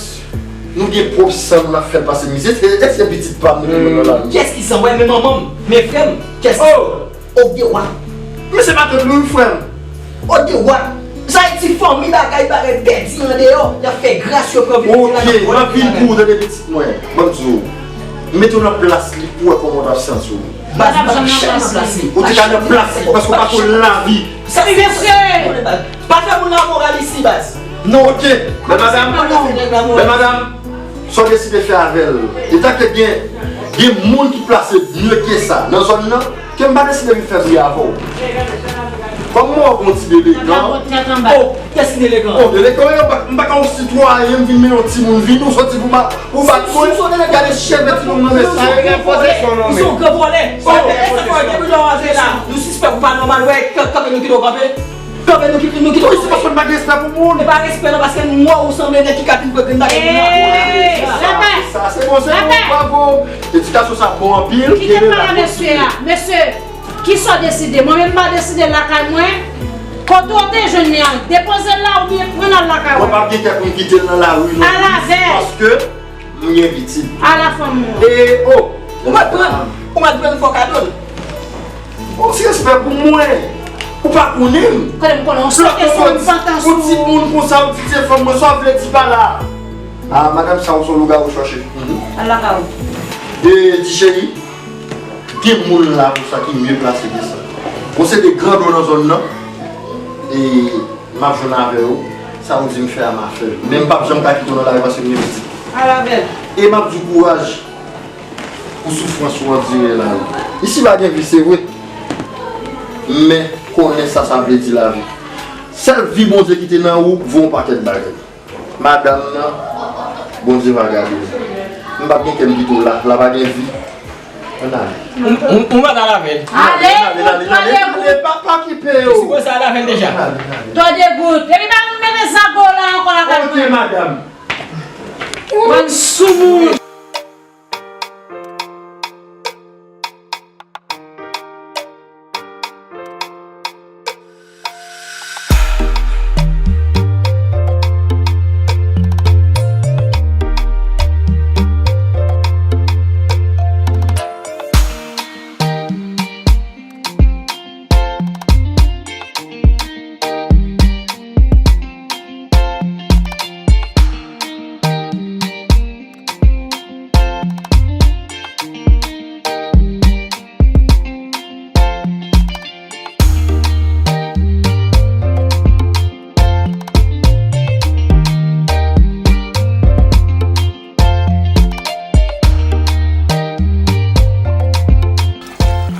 nou gen pwòp san nou n ap fè l pase mizè? Se, se pitit pa m nou te jwenn nan lari. Kiyès ki san? Wè, men manman m, men frè m, kiyès ki san? Oh! Odewa. Mesye pa tande wi, frè m. Odewa. Sa e ti fanmi bagay parèt pèdi andeyò. Y ap fè gras yo pran vin. Ok, m ap vin pou ou, tande pitit mwen. Ban m di w. Mete w nan plas li pou w wè kòman w t ap santi w. Baz, ou pa janm nan plas li. Ou te ka nan plas li, paske w pa konn lavi. Sa se... Mesye! Pa fè moun lamoral isi, baz. Non, ok. Men madanm, men madanm, sa w deside fè avè l? Etanke gen, gen moun ki plase mye ke sa nan zòn nan, ke m pa deside vin fè bri avè w. Kòm mwen wè w gon ti delegan. Oh, kiyès ki delegan? Oh, delegan, yo, m pa, m pa ka yon sitwayen, m vin mennen yon timoun, vin ou soti pou ma, pou bat mwen, gade cheve timoun nan mesye. Ou se yon gran vòlè. Ou se yon gran vòlè. Sa fè, sa fè depi lè w antre la, nou sispèk ou pa nòmal, wè, kanpe nou kite w kanpe. Kanpe nou kite, nou kite. Wi, se paske n pa gen respè pou moun. E pa respè non, paske m wè ou sanble nèg ki ka vin pran grenn bagay moun nan. Sa, sa se bon, se bon, bravo. Edikasyon sa bon anpil. Kite m pale a mesye a. Mesye, kisa w deside? Mwen menm m pa deside lakay mwen. Kote w te jwenn li a, depoze l la oubyen pran l al lakay ou. Mwen p ap gen kè pou m kite l nan lari non. Alavè. Paske m gen pitit. Ala fanm ou. E, oh, ou mèt pran, ou mèt pran fò kado l. Bon, ti respè pou mwen. Ou pa konnen m. Konnen m konnen w sote sou yon patan sou. Yon timoun konsa, ou di se fanm mwen, sa w vle di pa la? Ah, madanm sa, ou se yon lougawou chòche. Al lakay ou. E, ti cheri, gen moun la pou sa ki mye plase ke sa. Bon, se de grandon nan zòn nan. E, m ap jwenn avè w, sa ou di m fè a, m a fè l. Men m p ap janm ka kite w nan lari paske m gen pitit. Al avè l. E m ap di w kouraj pou soufrans ou andire la yo. Isi pa gen vi, se vre. Men konnen sa sa vle di lavi. Sèl vi Bondye kite nan ou, vo yon pakèt bagay. Madanm nan, Bondye va gade w. M p ap gen kè m kite w la, la pa gen vi. Ann ale. Ou, ou, ou pa t al avè l. Ale, ale, ale, ale, ale, ale, pa, pa okipe yo. Ou sipoze al avè l deja. Ann ale, ann ale. Tande gout. Epi pa vin mete zago la ankò lakay mwen. Ok, madanm. Bann soumoun.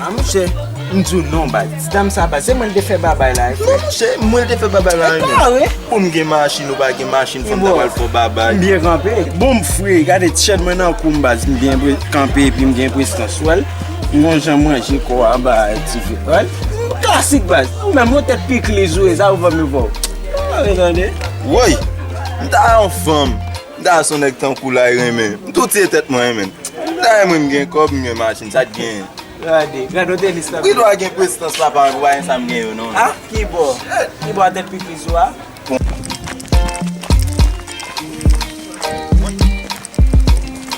Ah, monchè, m di w non, baz. Ti dam sa, baz, se mwen l te fè babay la, e frè. Non, monchè, mwen l te fè babay la, e pa vre. Pou m gen machin, ou pa gen machin, fò m ta pral fè w babay. M byen kanpe. Bon, m fre, gade ti chèn mwen nan kou m, baz. M byen pre-, kanpe, epi m gen prestans, w wè l. M gon jan manje kò a, ba, ti fre. W wè l. M klasik, baz. Ou menm, yon tèt pikliz, ou e sa, ou fè m vò. Ou tande? Woy! M ta yon fanm. M ta se yon nèg tankou w la, renmen. M tou tiye tèt mwen, renmen. M ta renmen m gen kòb, m gen machin, sa k genyen? Gade, gade w tenis la. Wi, dwa gen prestans, papa, mwen, pou pa gen sa m gen yo, non. Ah, ki bò? Ki bò a tèt pikliz ou a?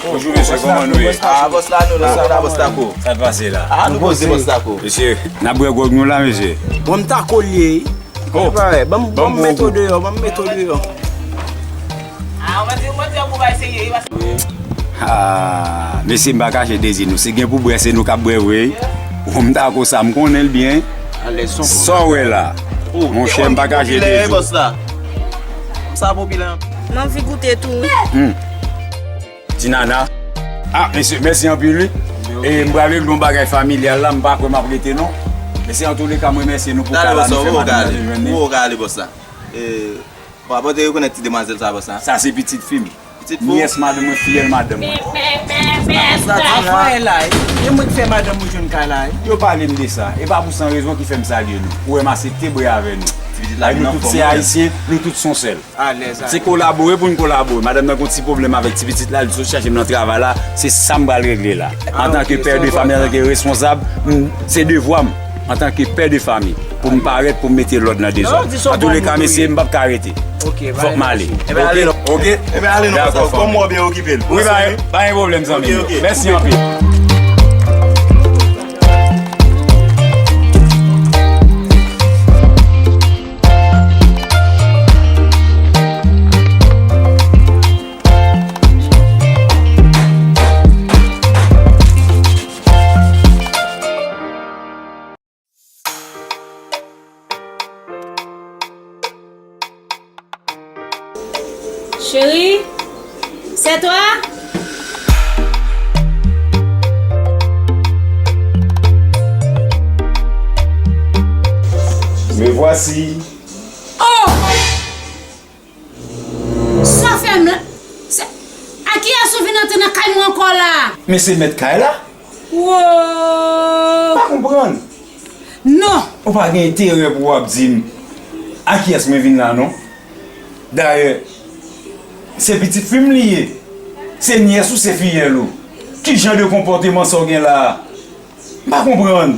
Bonjou, mesye, kòman nou ye? Ah, bòs la, nou la, nou la, bòs Tako. Sa k pase la? Ah, nou poze, bòs Tako. Mesye, n ap bwè gwòg nou la, mesye. Bon, m Tako l ye. Oh. Ban m, ban m mete w deyò, ban m mete w deyò. Ah, mesye, m pa kache dezi nou. Si gen pou bwè, se nou k ap bwè vre. Bon, m ta ko sa, m konnen l byen. Alèz, son sa w wè la. Oh, monchè, m pa ka jete jou. Bòs la. Sa popilè anpil. M anvi goute tou, wi. Hmm. Ti Nana. Ah, mesye, mèsi anpil, wi. E m prale l yon bagay familyal la, m pa kwè m ap rete, non. Mesye, antouleka, m remèsye nou pou ka la nou fè maten nan jwenn li. Ou ka ale, bòs la. E, w ap rekonèt ti demwazèl sa, bòs la. Sa se pitit fi m. Pitit fi w? Nyès madanm mwen, fiyèl madanm mwen. Afè la, e mwen ki fè madanm ou jwenn kay la, e. Yo pale m de sa. E pa pou san rezon ki fè m salye nou. Ou wè m aksepte bwè avè nou. Ti pitit la vin anfòm, wi. Nou tout se Ayisyen, nou tout se yon sèl. Alèz, alèz. Se kolabore pou n kolabore. Madanm nan gon ti pwoblèm avèk ti pitit la, li sot chache m nan travay la, se sa m pral regle la. Ah, antanke pè de fanmi, antanke responsab, m, se devwa m, antanke pè de fanmi, pou m parèt, pou m mete lòd nan dezòd. Antouleka, mesye, m p ap ka rete. Fòk m ale. Oke? Oke? Dakò, fanmi. Wi, pa, pa gen pwoblèm, zanmi m. Mèsi anpil. Chérie, c'est toi? Me voici. Oh! Sa fè m la. Sa, a kiyès ou vin antre nan kay mwen ankò la? Men se mèt kay la. Wo! Pa konprann. Non. Ou pa gen enterè pou w ap di m a kiyès mwen vin la, non. Dayè, se pitit fi m li ye. Se nyès ou, se fiyèl ou. Ki jan de konpòteman sa w gen la a? M pa konprann.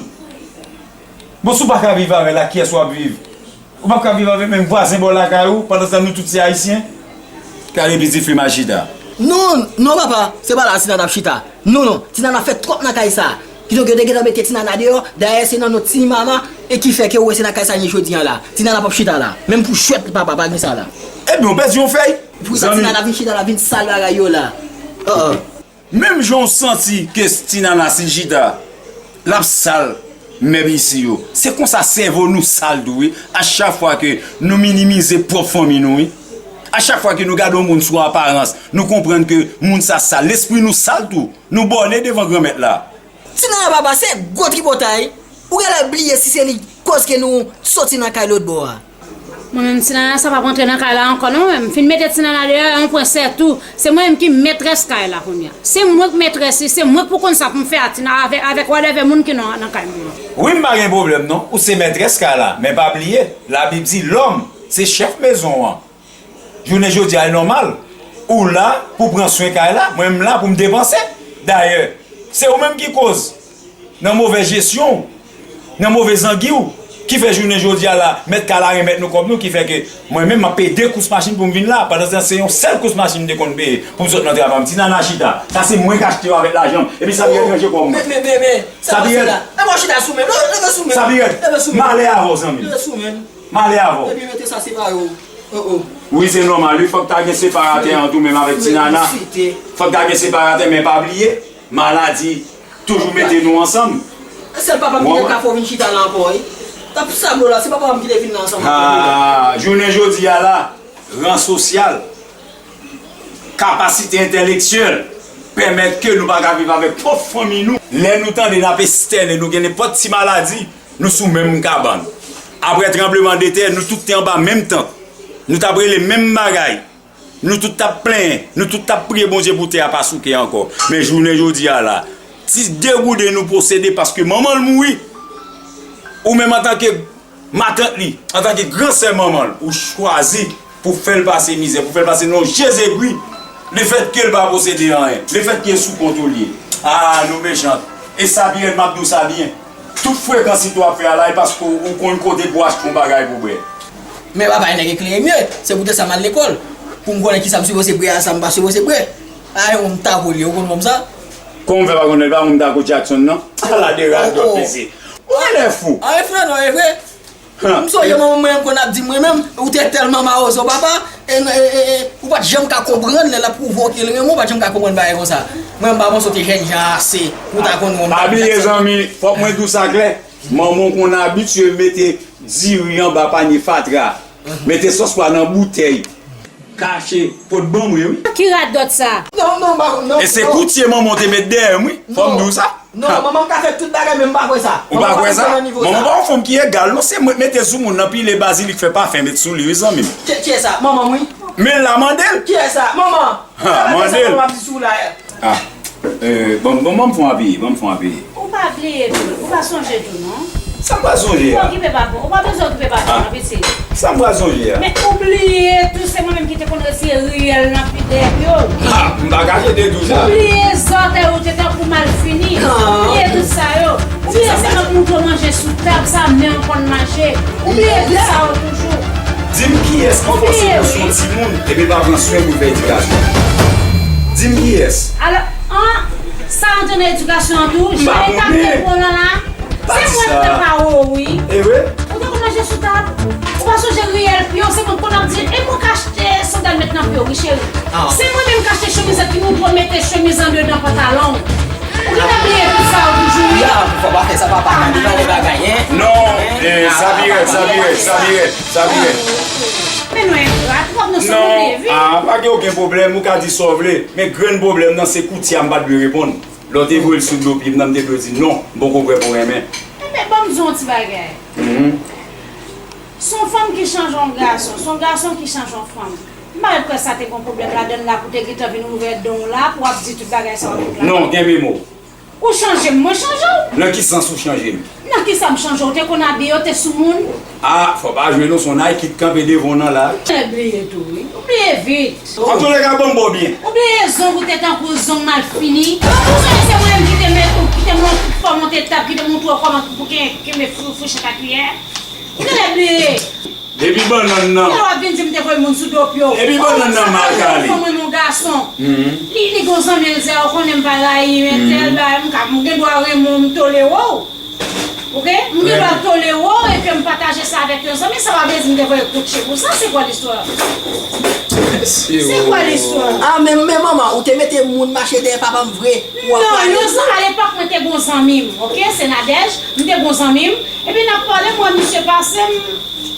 Bon, si w pa ka viv avè l, ak kiyès w ap viv? Ou p ap ka viv avèk menm vwazen bò lakay ou, pandan se tan nou tout se Ayisyen? Gade pitit fi m al chita. Non, non, papa, se pa la Ti Nana ap chita. Non, non, Ti Nana fè twòp nan kay sa. Kidonk, yo te gentan mete Ti Nana deyò, dayè se nan non Ti Mama, e ki fè ke ou wè se nan kay sa n ye jodi a la. Ti Nana p ap chita la, menm pou chwèt, papa, pa gen sa la. Ebyen, ou pèdi yon fèy. Poukisa Ti Nana vin chita la, vin sal bagay yo la? Oh, oh. Menm jan w santi ke Ti Nana si l chita, l ap sal mèb isi yo. Se konsa sèvo nou sal tou, wi. A chak fwa ke nou minimize pwòp fanmi nou, wi. A chak fwa ke nou gade yon moun sou aparans, nou konprann ke moun sa sal. Lespri nou sal tou. Nou bòne devan Granmèt la. Ti Nana papa, se gwo tripotay. Ou genlè bliye si se li koz ke nou soti nan kay lòt bò a. Mwen menm, Ti Nana sa p ap antre nan kay la ankò, non, mwen menm. M fin mete Ti Nana deyò, e yon pwen sètou. Se mwen menm ki metrès kay la kounye a. Se mwen k metrès li, se mwen k pou konn sa pou m fè a Ti Nana avèk, avèk whatever moun ki nan, nan kay mwen an. Wi, m pa gen pwoblèm, non. Ou se metrès kay la, men pa bliye, Labib di, lòm se chèf mezon an. Jounen jodi a, li nòmal. Ou la pou pran swen kay la, mwen, m la pou m depanse. Dayè, se ou menm ki koz nan move jesyon w, nan move zangi w, ki fè jounen jodi a la, mèt kay la renmèt nou kòb nou, ki fè ke mwen menm, m ap peye de kous machin pou m vin la. Pandan se tan, se yon sèl kous machin m te konn peye pou m sot nan travay m. Ti Nana chita. Sa se mwen k achte yo avèk lajan m. Epi Sapirèt ranje kòb mwen. Men, men, men, men, sa pase la. E mwen chita sou men. Leve sou men. Sapirèt, malè avè w, zanmi m. Leve sou men. Malè avè w. Epi mete sa separe w. Oh, oh. Wi, se nòmal, wi. Fòk ta gen separatè ant ou menm avèk Ti Nana. Fòk ta gen separatè, men pa bliye, maladi toujou mete nou ansanm. Sèl papa m ki te ka fè w vin chita la ankò, wi. T ap sab w la, se papa m ki te vin la ansanm avè w. Ah, jounen jodi a la, ran sosyal, kapasite entèlektyèl pèmèt ke nou pa ka viv avèk pwòp fanmi nou. Lè nou tande n ap estène, nou gen nenpòt ti maladi, nou sou menm kabann. Apre tranblemanntè, nou tout te anba menm tant. Nou t ap rele menm bagay. Nou tout t ap plenyen. Nou tout t ap priye Bondye pou tè a pa souke ankò. Men jounen jodi a la, ti degouden nou posede paske manman l mouri. Ou menm antanke matant li, antanke gran sè manman l, ou chwazi pou fè l pase mizè, pou fè l pase nan yon je zegwi, lefètke l pa posede anyen, lefètke sou kont ou l ye. Ah, nou mechan. E Sapirèt, m ap di w sa byen. Tout frekansit w ap fè a la, e paske w konn kote pou w achte yon bagay pou bwè. Men papa, e nèg eklere m ye. Se poutèt sa m al lekòl. Pou m konnen kisa m sipoze bwè a, sa m pa sipoze bwè. A, e yon m tako l ye, ou konn kòm sa? Kòman w fè pa konnen l pa yon m tako Jackson, non? Ala de radòt, mesye. Ou genlè fou. A, e frè, non, e vre. M sonje manman mwen menm konn ap di m, mwen menm, ou te tèlman mawozo, papa, E, e, e, e, ou pa t janm ka konprann lè l ap pwouve w ke l renmen w, ou pa t janm ka konprann bagay konsa. Mwen, m pa panse w te jènjan ase pou w ta konn renmen. Pa bliye, zanmi, fòk mwen di w sa klè. Manman w konn abitye mete diri anba panye fatra, mete sòs pwa nan boutèy, kache, pot ban mwen, wi. Ki radòt sa? Non, non, non. E se koutye manman w te met dèyè m, wi. Fò m di w sa. Non, manman m ka fè tout bagay, men m pa kwè sa. Ou pa kwè sa? Manman pa yon fanm ki egal, non, se mwen k mete sou moun nan, pile bazilik, fè pafen, met sou li, wi, zanmi m. Ki, ki sa? Manman m, wi. Men la, mande l. Ki sa? Manman. Ha, mande l. Sa manman ap di sou la. Ah, euh, bon, bon, bon, fon apiye, bon, fon apiye. Ou pa bliye tou, ou pa sonje tou, non? Sa m pral sonje a? Ou pa okipe papa, ou pa bezwen okipe papa, non, pitit. Sa m pral sonje a? Men ou bliye tou, se mwen menm ki te konn retire riyèl nan pye dèyè pye w. Ha, m pa ka jete tou sa. Ou bliye zòtèy ou te tankou malfini. Ou bliye tout sa yo. Ou bliye se mwen k montre w manje sou tab, sa men w konn manje. Ou bliye tout sa yo toujou. Di m kiyès ki fòse pou sou yon timoun epi pa pran swen pou l fè edikasyon? Di m kiyès? Alò, an, sa rantre nan edikasyon an tou, jan eta m te pran w lan la, se mwen k nan kawo w, wi. E vre? Ou te konn manje sou tab? Ou pa sonje riyèl pye w, se mwen k konn ap di, e mwen k achte sandal met nan pye w, wi, cheri. Se mwen menm k achte chemiz ki montre w mete chemiz andedan pantalon w. Ou gentan bliye tout sa yo toujou, wi. Ya, fò pa fè sa, papa, gade jan w bagay, en. Non, eh, sa pi rèd, sa pi rèd, sa pi rèd, sa pi rèd. Men nou engra, twòp nou se konbyen vi. Non, ah, pa gen okenn pwoblèm, ou ka di sa w vle. Men grenn pwoblèm nan, se koutye a m pa t dwe reponn. Lè w te voye l sou do pye m nan, m te dwe di non, m poko prè pou renmen. Enben, ban m di w yon ti bagay. Mhm. Se yon fanm ki chanje yon gason, se yon gason ki chanje yon fanm. M pa mèt kwè sa te gon pwoblèm ladann la pou te gentan vin ouvè don w la pou w ap di tout bagay sa yo tout la. Non, kenbe mo w. Ou chanje m, mwen chanje w. Nan ki sans ou chanje m? Nan ki sa m chanje w? Ou te konn abiye, ou te sou moun. Ah, fò pa jwe non, se yon Nike ki t kanpe devan w nan la. Ou genlè bliye tou, wi. Ou bliye vit. Antouleka, ban m ba w byen. Ou bliye zong ou te tankou zong malfini. Ou sonje se mwen menm ki te met ou, ki te montre w kòman te tap, ki te montre w kòman pou ken-, kenbe fou-, fouchèt ak kiyè. Ou genlè bliye. Depi bannann nan. Lè w ap vin di m te voye moun sou do pye w. Epi bannann nan mal kale. Fanm renmen yon gason. Li, li gon zanmi l di a, ou konnen m pa rayi entèl, bagay, m ka, m gen dwa renmen w, m tolere w. Oke? M gen dwa tolere w, epi m pataje sa avèk yon zanmi, sa pa vle di m te voye koutje pou sa, se kwa listwa? Se kwa listwa? Ah, men, men manman, ou te mete moun mache dèyè papa m vre. Non, non, sa, alepòk mwen te gon zanmi m, oke? Se Nadège, m te gon zanmi m. Epi n ap pale, m wè misye pase, m,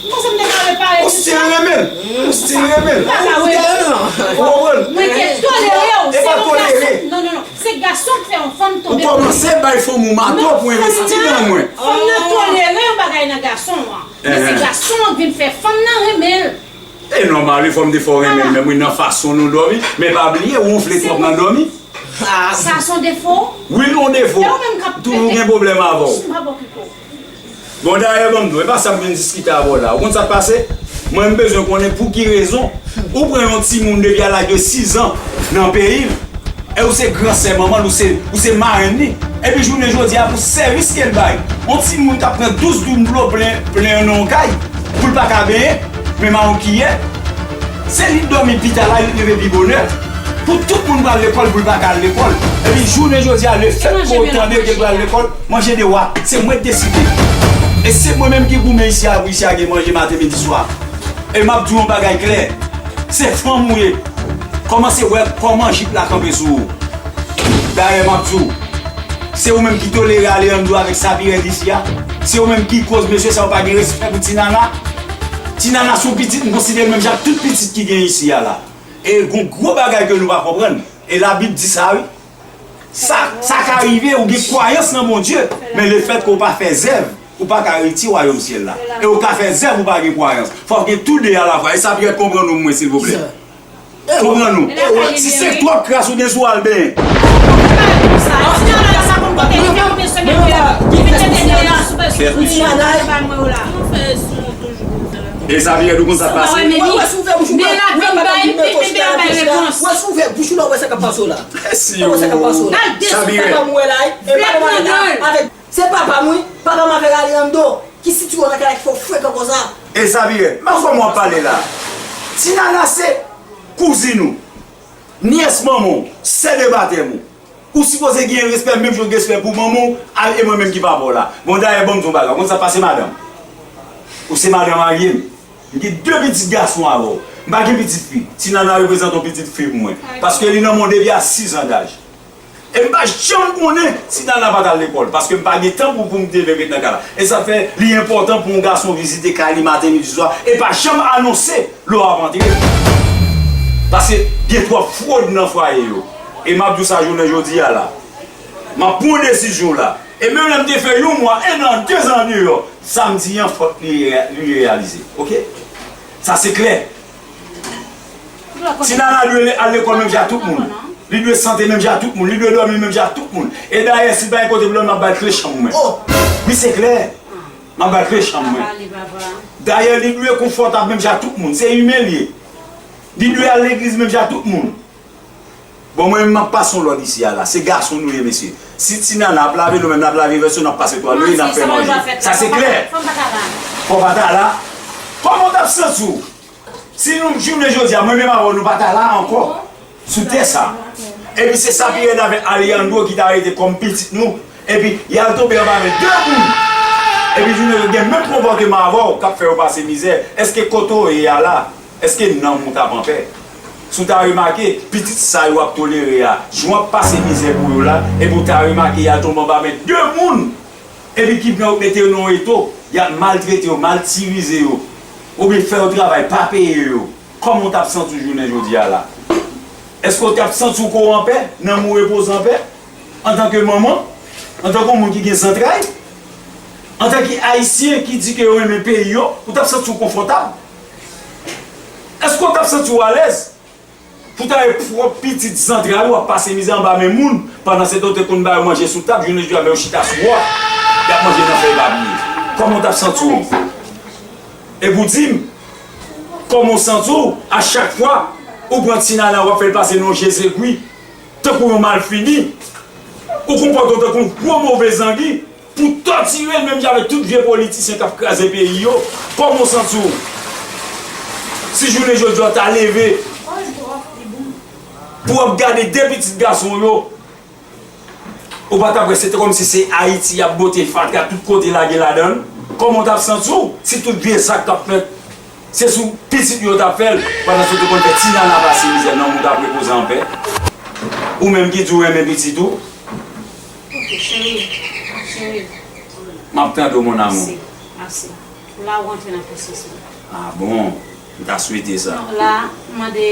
m panse m te ka repare tout sa. Ou still renmen l. Ou still renmen l. M pa ka wè. Ou konprann? Mwen te tolere w. E pa tolere. Non, non, non. Se gason k fè yon fanm tonbe. Ou kòmanse bay fanm ou mato pou envesti nan mwen. Fanm nan tolere yon bagay nan gason an. Men se gason an k vin fè fanm nan renmen l. E nòmal, wi, fanm defo renmen l menm, wi, nan fason nou dòmi. Men pa bliye, ou wonfle twòp nan dòmi. Sa se yon defo? Wi, l yon defo. E ou menm k ap pete. Toujou gen pwoblèm avè w. M p ap okipe w. Bon, dayè, ban m di w, e pa sa m vin diskite avè w la. Ou konn sa k pase? Mwen, m bezwen konnen pou ki rezon ou pran yon timoun depi a laj de sis an nan peyi l, e ou se gran sè manman l, ou se, ou se marenn li. Epi jounen jodi a, pou sèvis ke l bay yon timoun k ap pran douz goud dlo plen, plen nan yon kay, pou l pa ka benyen, menm a yon kiyè, se li k dòmi pi ta la, li k leve pi bonè. Pou tout moun pral lekòl, pou l pa ka al lekòl. Epi jounen jodi a, lefètke w tande ke l pral lekòl, manje dewa, se mwen k deside. E se mwen menm ki goumen isi a pou isi a gen manje maten, midi, swa. E m ap di w yon bagay klè. Se fanm ou ye. Kòmanse wè kòman jip la kanpe sou ou. Dayè, m ap di w, se ou menm ki tolere Alejandro avèk Sapirèd isi a. Se ou menm ki koz mesye sa yo pa gen respè pou Ti Nana. Ti Nana se yon pitit, m konsidere l menm jan ak tout pitit ki gen isi a la. E gon gwo bagay ke nou pa konprann. E Labib di sa, wi. Sa, sa ka rive, ou gen kwayans nan Bondye, men lefètke ou pa fè zèv, ou pa ka eriti wayòm syèl la. E ou ka fè zèv, ou pa gen kwayans. Fòk gen tou de alafwa. E Sapirèd, konprann nou mwen, silvouplè. Konprann nou. Si se twòp kras ou gen sou w, al benyen. E Sapirèd, ou konn sa k pase? Wè, si w ouvè bouch ou la, w wè sa k ap pase w la. Ou wè sa k ap pase w la. Sapirèd. Papa m wè la, e papa m avèk, se papa m, wi. Papa m avèk Alejandro ki sitiye w nan kay la ki fè w frekan konsa. E Sapirèd, m pa fò m w ap pale la. Ti Nana se kouzin ou, nyès manman w, sè de batèm ou. Ou sipoze gen respè menm jan w gen respè pou manman w, a, e mwen menm ki papa w la. Bon, dayè, ban m di w yon bagay. Ou konn sa k pase, madanm? Ou se madan marye m. M gen de pitit gason avè w. M pa gen pitit fi. Ti Nana reprezante yon pitit fi pou mwen. Paske li nan men w depi a sis an daj. E m pa janm konnen si Nana pa t al lekòl, paske m pa gen tan pou, pou m te leve ret nan kay la. E sa fè li enpòtan pou yon gason vizite kay li maten, midi, swa, e pa janm anonse lè w ap antre. Paske gen twòp fwod nan fwaye yo. E m ap di w sa jounen jodi a la. M ap pran yon desizyon la. E menm lè m te fè yon mwa, en an, de zan deyò, sa m di an fòk li, li reyalize. Oke? Sa se klè. Ti Nana dwe al lekòl menm jan ak tout moun. Li dwe sante menm jan ak tout moun. Li dwe dòmi menm jan ak tout moun. E dayè, si l pa gen kote pou l dòmi, m ap ba l kle chanm mwen. Wi, se klè. M ap ba l kle chanm mwen. Dayè, li dwe konfòtab menm jan ak tout moun. Se imen l ye. Li dwe al legliz menm jan ak tout moun. Bon, mwen menm, m ap pase yon lòd isi a la. Se gason nou ye, mesye. Si Ti Nana ap lave, nou menm n ap lave vès yo, n ap pase twal yo, e n ap fè manje. Sa se klè. Fò w pa ta la. Kòman w t ap santi w? Si nou, jounen jodi a, mwen menm avè w, nou pa ta la ankò sou tè sa. Epi se Sapirèn avèk Alejandro ki ta rete kòm pitit nou. Epi y al tonbe anba men de moun. Epi jounen jodi a, gen menm konpòteman avè w k ap fè yo pase mizè. Èske kote w ye a la, èske nanm ou t ap anpè? Si w ta remake, pitit sa yo w ap tolere a, jan w ap pase mizè pou yo la, epi w ta remake y al tonbe anba men de moun. Epi ki pran yo mete yo nan yon eto, y ap maltrete yo, matirize yo, oubyen fè yo travay, pa peye yo. Kòman w t ap santi w jounen jodi a la? Èske w t ap santi w ko anpè, nanm ou repoze anpè? Antanke manman, antanke yon moun ki gen zantray, antanke Ayisyen ki di ke yo renmen peyi yo, ou t ap santi w konfòtab? Èske w t ap santi w alèz? Pou ta wè pwòp pitit zantray ou ap pase mizè anba men moun, pandan se tan ou te konn ba yo manje sou tab, jounen jodi a men yo chita sou wòch, y ap manje nan fèy papye. Kòman w t ap santi w? Epi w di m, kòman w santi w a chak fwa ou pran Ti Nana w ap fè l pase nan yon je zegwi, tankou yon malfini, ou konpòte w tankou yon gwo move zangi, pou tòtire l menm jan avèk tout vye politisyen k ap kraze peyi yo. Kòman w santi w si jounen jodi a w ta leve pou w ap gade de pitit gason w yo, ou pa t ap wè se te kòmsi se Ayiti y ap bote fatra tout kote lage ladan l? Kòman w t ap santi w si tout vye zak k ap fèt se sou pitit yo yo t ap fè l, pandan se w te konn fè Ti Nana pase mizè, nanm ou t ap repoze anpè? Ou menm ki di w renmen pitit ou. Ok, cheri, cheri. M ap tande w, mon amour. Mèsi, mèsi. La, ou rantre nan konsyans mwen. Ah bon? M ta swete sa. Non, la, m mande,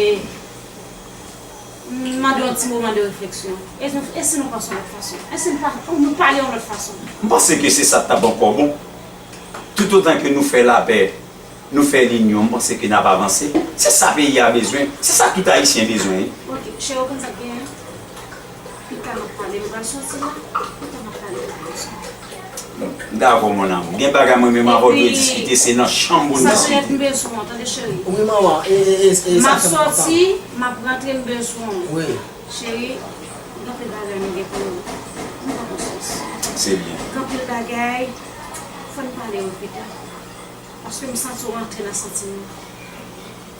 m mande yon ti moman de refleksyon. E nou, e si nou panse yon lòt fason? E si nou pa, nou pale yon lòt fason? M panse ke se sa k t ap ankò bon. Toutotan ke nou fè lapè, nou fè linyon, m panse ke n ap avanse. Se sa peyi a bezwen. Se sa tout Ayisyen bezwen, wi. Ok, cheri, ou konn sa k genyen? Pita n ap pale, m pral soti la. Pita n ap pale, m pral soti. M dakò, mon amour. Gen bagay mwen menm avè w dwe diskite, se nan chanm pou n diskite. Epi, sa se lè m bezwen w, tande, cheri. Wi, manman. E, e, e, e, m ap soti, m ap rantre, m bezwen w. Wi. Cheri, gen anpil bagay nou gen pou nou. Nou pa konsyans. Se byen. Gen anpil bagay, fò n pale yo pita. Paske m santi w rantre nan santi m.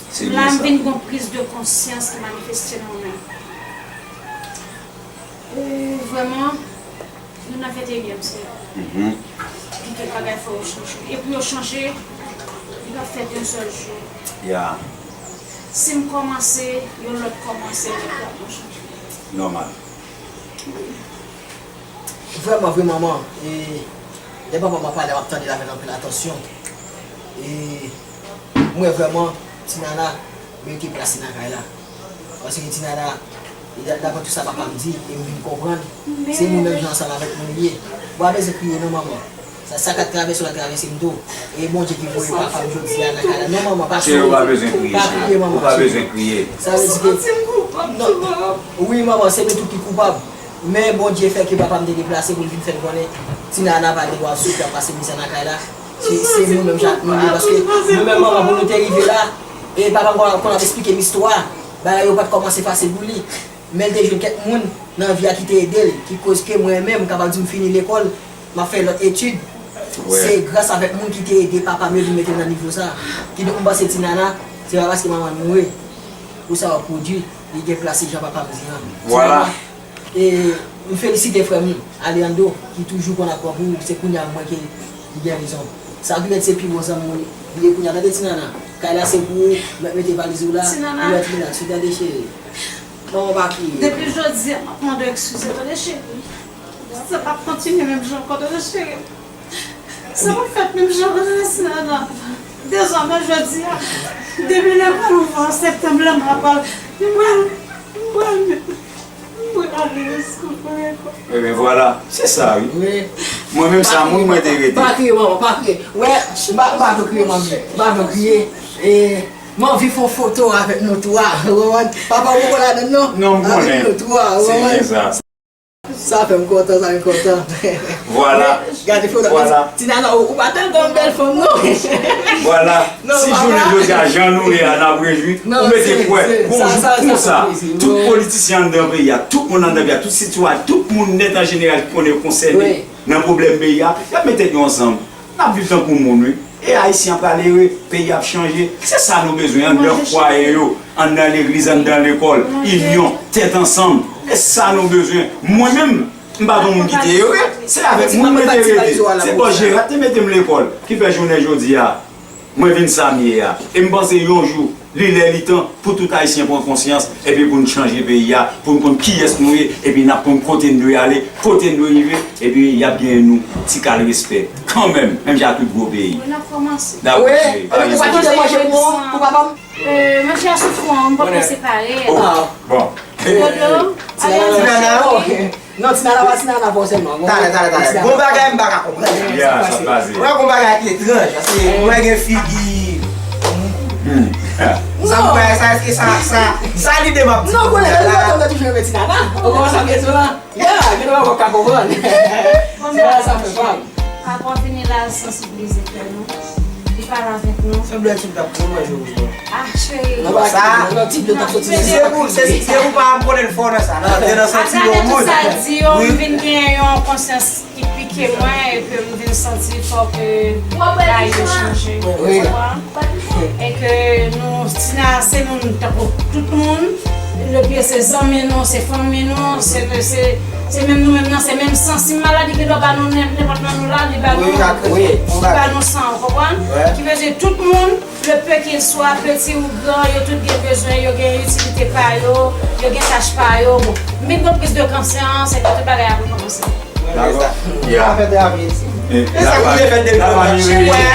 Se byen sa. La, m vin gon priz de konsyans ki manifeste nan mwen. Ou vrèman, nou nan venteyinyèm syèk. Mhm. Gen kèk bagay fò yo chanje. E pou yo chanje, li p ap fèt yon sèl jou. Ya. Si m kòmanse, yon lòt kòmanse, yon lòt pran chanje. Nòmal. Vrèman vre, manman, e, lè papa m ap pale, m ap tande l avèk anpil atansyon. E, m wè vrèman, Ti Nana merite plase nan kay la. Paske Ti Nana, e da-, daprè tout sa papa m di, e m vin konprann, se moun menm jan ansanm avèk nou li ye. Ou pa bezwen kriye non, manman. Sa, sa k ap travèse w la travèse m tou. E Bondye ki voye papa m jodi a nan kay la. Non, manman, pa kriye. Cheri, ou pa bezwen kriye, cheri. Ou pa bezwen kriye. Sa vle di ke, non. Wi, manman, se nou tout ki koupab. Men Bondye fè ke papa m te deplase pou l vin fè n konnen Ti Nana pa gen dwa soufri ap pase mizè nan kay la. Se, se nou menm jan ak nou ye, paske nou menm manman pou nou te rive la, e papa m konn, konn ap esplike m istwa, bagay yo pa t kòmanse fasil pou li. Men l te jwenn kèk moun nan vi a ki te ede l, ki koz ke mwen menm m kapab di m fini lekòl, m ap fè lòt etid. Wè. Se gras avèk moun ki te ede papa m yo vin mete m nan nivo sa. Kidonk m panse Ti Nana, se pa paske manman l mouri pou sa yo pwodui, li gen plase jan papa m di an. Vwala. E m felisite frè m Alejandro ki toujou konn ap pran pou ou, se kounye a m wè ke li gen rezon. Sa ki mèt se pi bon zanmi w li ye kounye a, tande Ti Nana. Kay la se pou ou, mèt mete valiz ou la, ou mèt vin la, sou tande cheri. Manman pa kriye. Depi jodi a, m ap mande w eskize, tande cheri. Sa p ap kontinye menm jan ankò, tande cheri. Sa p ap fèt menm jan ankò, tande Tinana. Dezòmè jodi a, depi lekòl ouvè an septanm la, m ap al, m pral, m pral, m pral ale lekòl. Ebyen vwala, se sa wi. Mwen menm sa moun mwen te rete. Pa kriye manman, pa kriye. Wè, m pa, m pa vle w kriye manmi, m pa vle w kriye. E, m anvi fè yon foto avèk nou twa, ou konprann? Papa w poko ladann non. Non, m konnen. Avèk nou twa, ou konprann? Se byen sa. Sa fè m kontan, sa fè m kontan. Vwala. Gade foto. Vwala. Tinana, ou, ou pa tèlman bèl fanm non. Vwala. Si jounen jodi a jan nou ye a n ap rejwi, ou mete kwè, gon jou konsa, tout politisyen anndan peyi a, tout moun anndan peyi a, tout sitwayen, tout moun nèt an jeneral ki konnen yo konsène nan pwoblèm peyi a, y ap met tèt yo ansanm. N ap viv tankou moun wi. E Ayisyen an pral ere, peyi a ap chanje. Se sa nou bezwen anndan fwaye yo, anndan legliz, anndan lekòl. Inyon, tèt ansanm. E sa nou bezwen. Mwen menm, m pa t yon moun ki te ere. Se avèk moun mwen te rete. Se bòs Jerat te mete m lekòl ki fè jounen jodi a mwen vin sa m ye a. E m panse yon jou li lè li tan pou tout Ayisyen pran konsyans epi pou n chanje peyi a, pou n konn kiyès nou ye, epi n ap konn kote n dwe ale, kote n dwe rive, epi y ap genyen nou ti kal respè kanmenm, menm jan ak tout gwo peyi. Wi, n ap kòmanse. Dakò, cheri. Wi, nou pa kite manje pou, pou papa m. Euh, manje a sou fou an, m poko separe. Oh, bon. Kodo, ale ann manje. Non, Tinana pa Tinana fòseman. Talè, talè, talè. Gon bagay m pa ka konprann. Ya, sa pase. Mwen gon bagay ki etranj, paske mwen gen figi. Sa m wè sa, èske sa, sa, sa lide m ap di. Non, konnen, mwen toujou renmen Tinana. Ou konprann sa m vle di w la? Ya, gen dwa w ka konprann. Tinana sa fè fam. Papa w vini la, l sansibilize kè nou. Li pale avèk nou. Sanble ti tap pou manje ou non. Ah, cheri. Sa, si se pou, se, si se pou pa m konnen l fò nan sa. Nan, te nan santi yon moun. Sa di yo, m vin gen yon konsyans ki pike mwen, e ke m vin santi fò ke bagay yo chanje. Wi. E ke nou, Tina, se moun tankou tout moun. Lepi se zanmi nou, se fanmi nou, se, se, se menm nou menm nan, se menm san. Si maladi gen dwa ba nou nenpòt nan nou la, li ba nou, li ba nou san, ou konprann? Ki vle di tout moun, le peu qu'il soit, peti ou gran, yo tout gen bezwen, yo gen itilite pa yo, yo gen tach pa yo. Bon, m vin pran kriz de kansè an, se ke tout bagay ap rekòmanse. Dakò. Ya. Afè de avil. E sa pou te fèt depi lontan.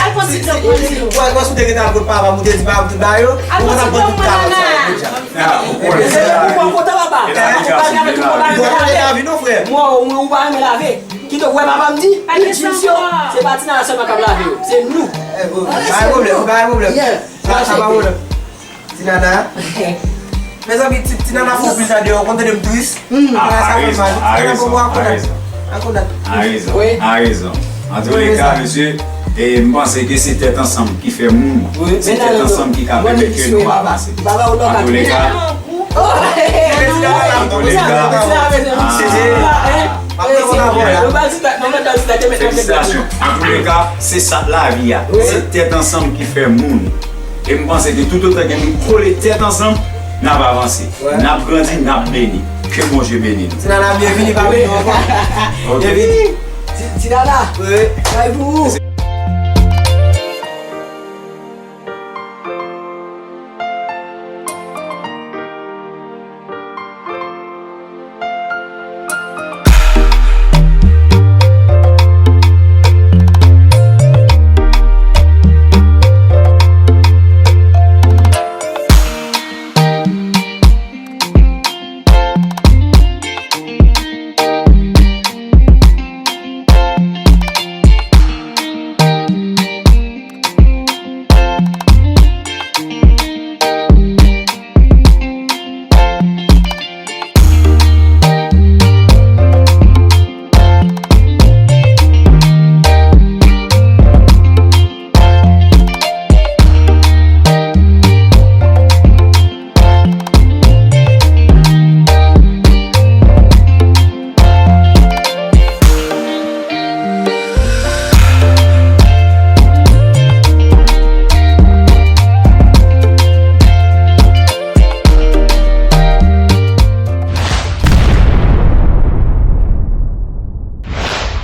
Al pran ti dlo pou li. Wè, wè, si w te gen al kot papa m, ou te di pa m tout bagay yo, ou konn ap pran tout kalòt sa yo deja. Ah, ou konnen. Se pou mwen kontan papa. Ou pa gen avèk tout bagay. Ou pa gen avèk non, frè. Mwen, ou, ou pa renmen lave. Kidonk, wè papa m di, li di misye, se pa Tinana sèlman k ap lave yo. Se nou. Pa gen pwoblèm, pa gen pwoblèm. Sa, sa pa pwoblèm. Tinana. Mezanmi, ti, Tinana fè yon pil tan deyò, ou konn tande m tris. Bagay sa fè m mal. Tinana poko akondat. Akondat. A rezon, a rezon. Antouleka, mesye, e m panse ke se tèt ansanm ki fè moun. Se tèt ansanm ki ka pèmèt ke nou avanse. Antouleka, antouleka, ah, felisitasyon. Antouleka, se sa k lavi a. Se tèt ansanm ki fè moun. E m panse ke toutotan ke nou kole tèt ansanm, n ap avanse, n ap grandi, n ap beni. Ke Bondye beni nou. Tinana, byenvini pami nou ankò. Ok. Byenvini. Ti, Tinana. Wi. Kay pou ou.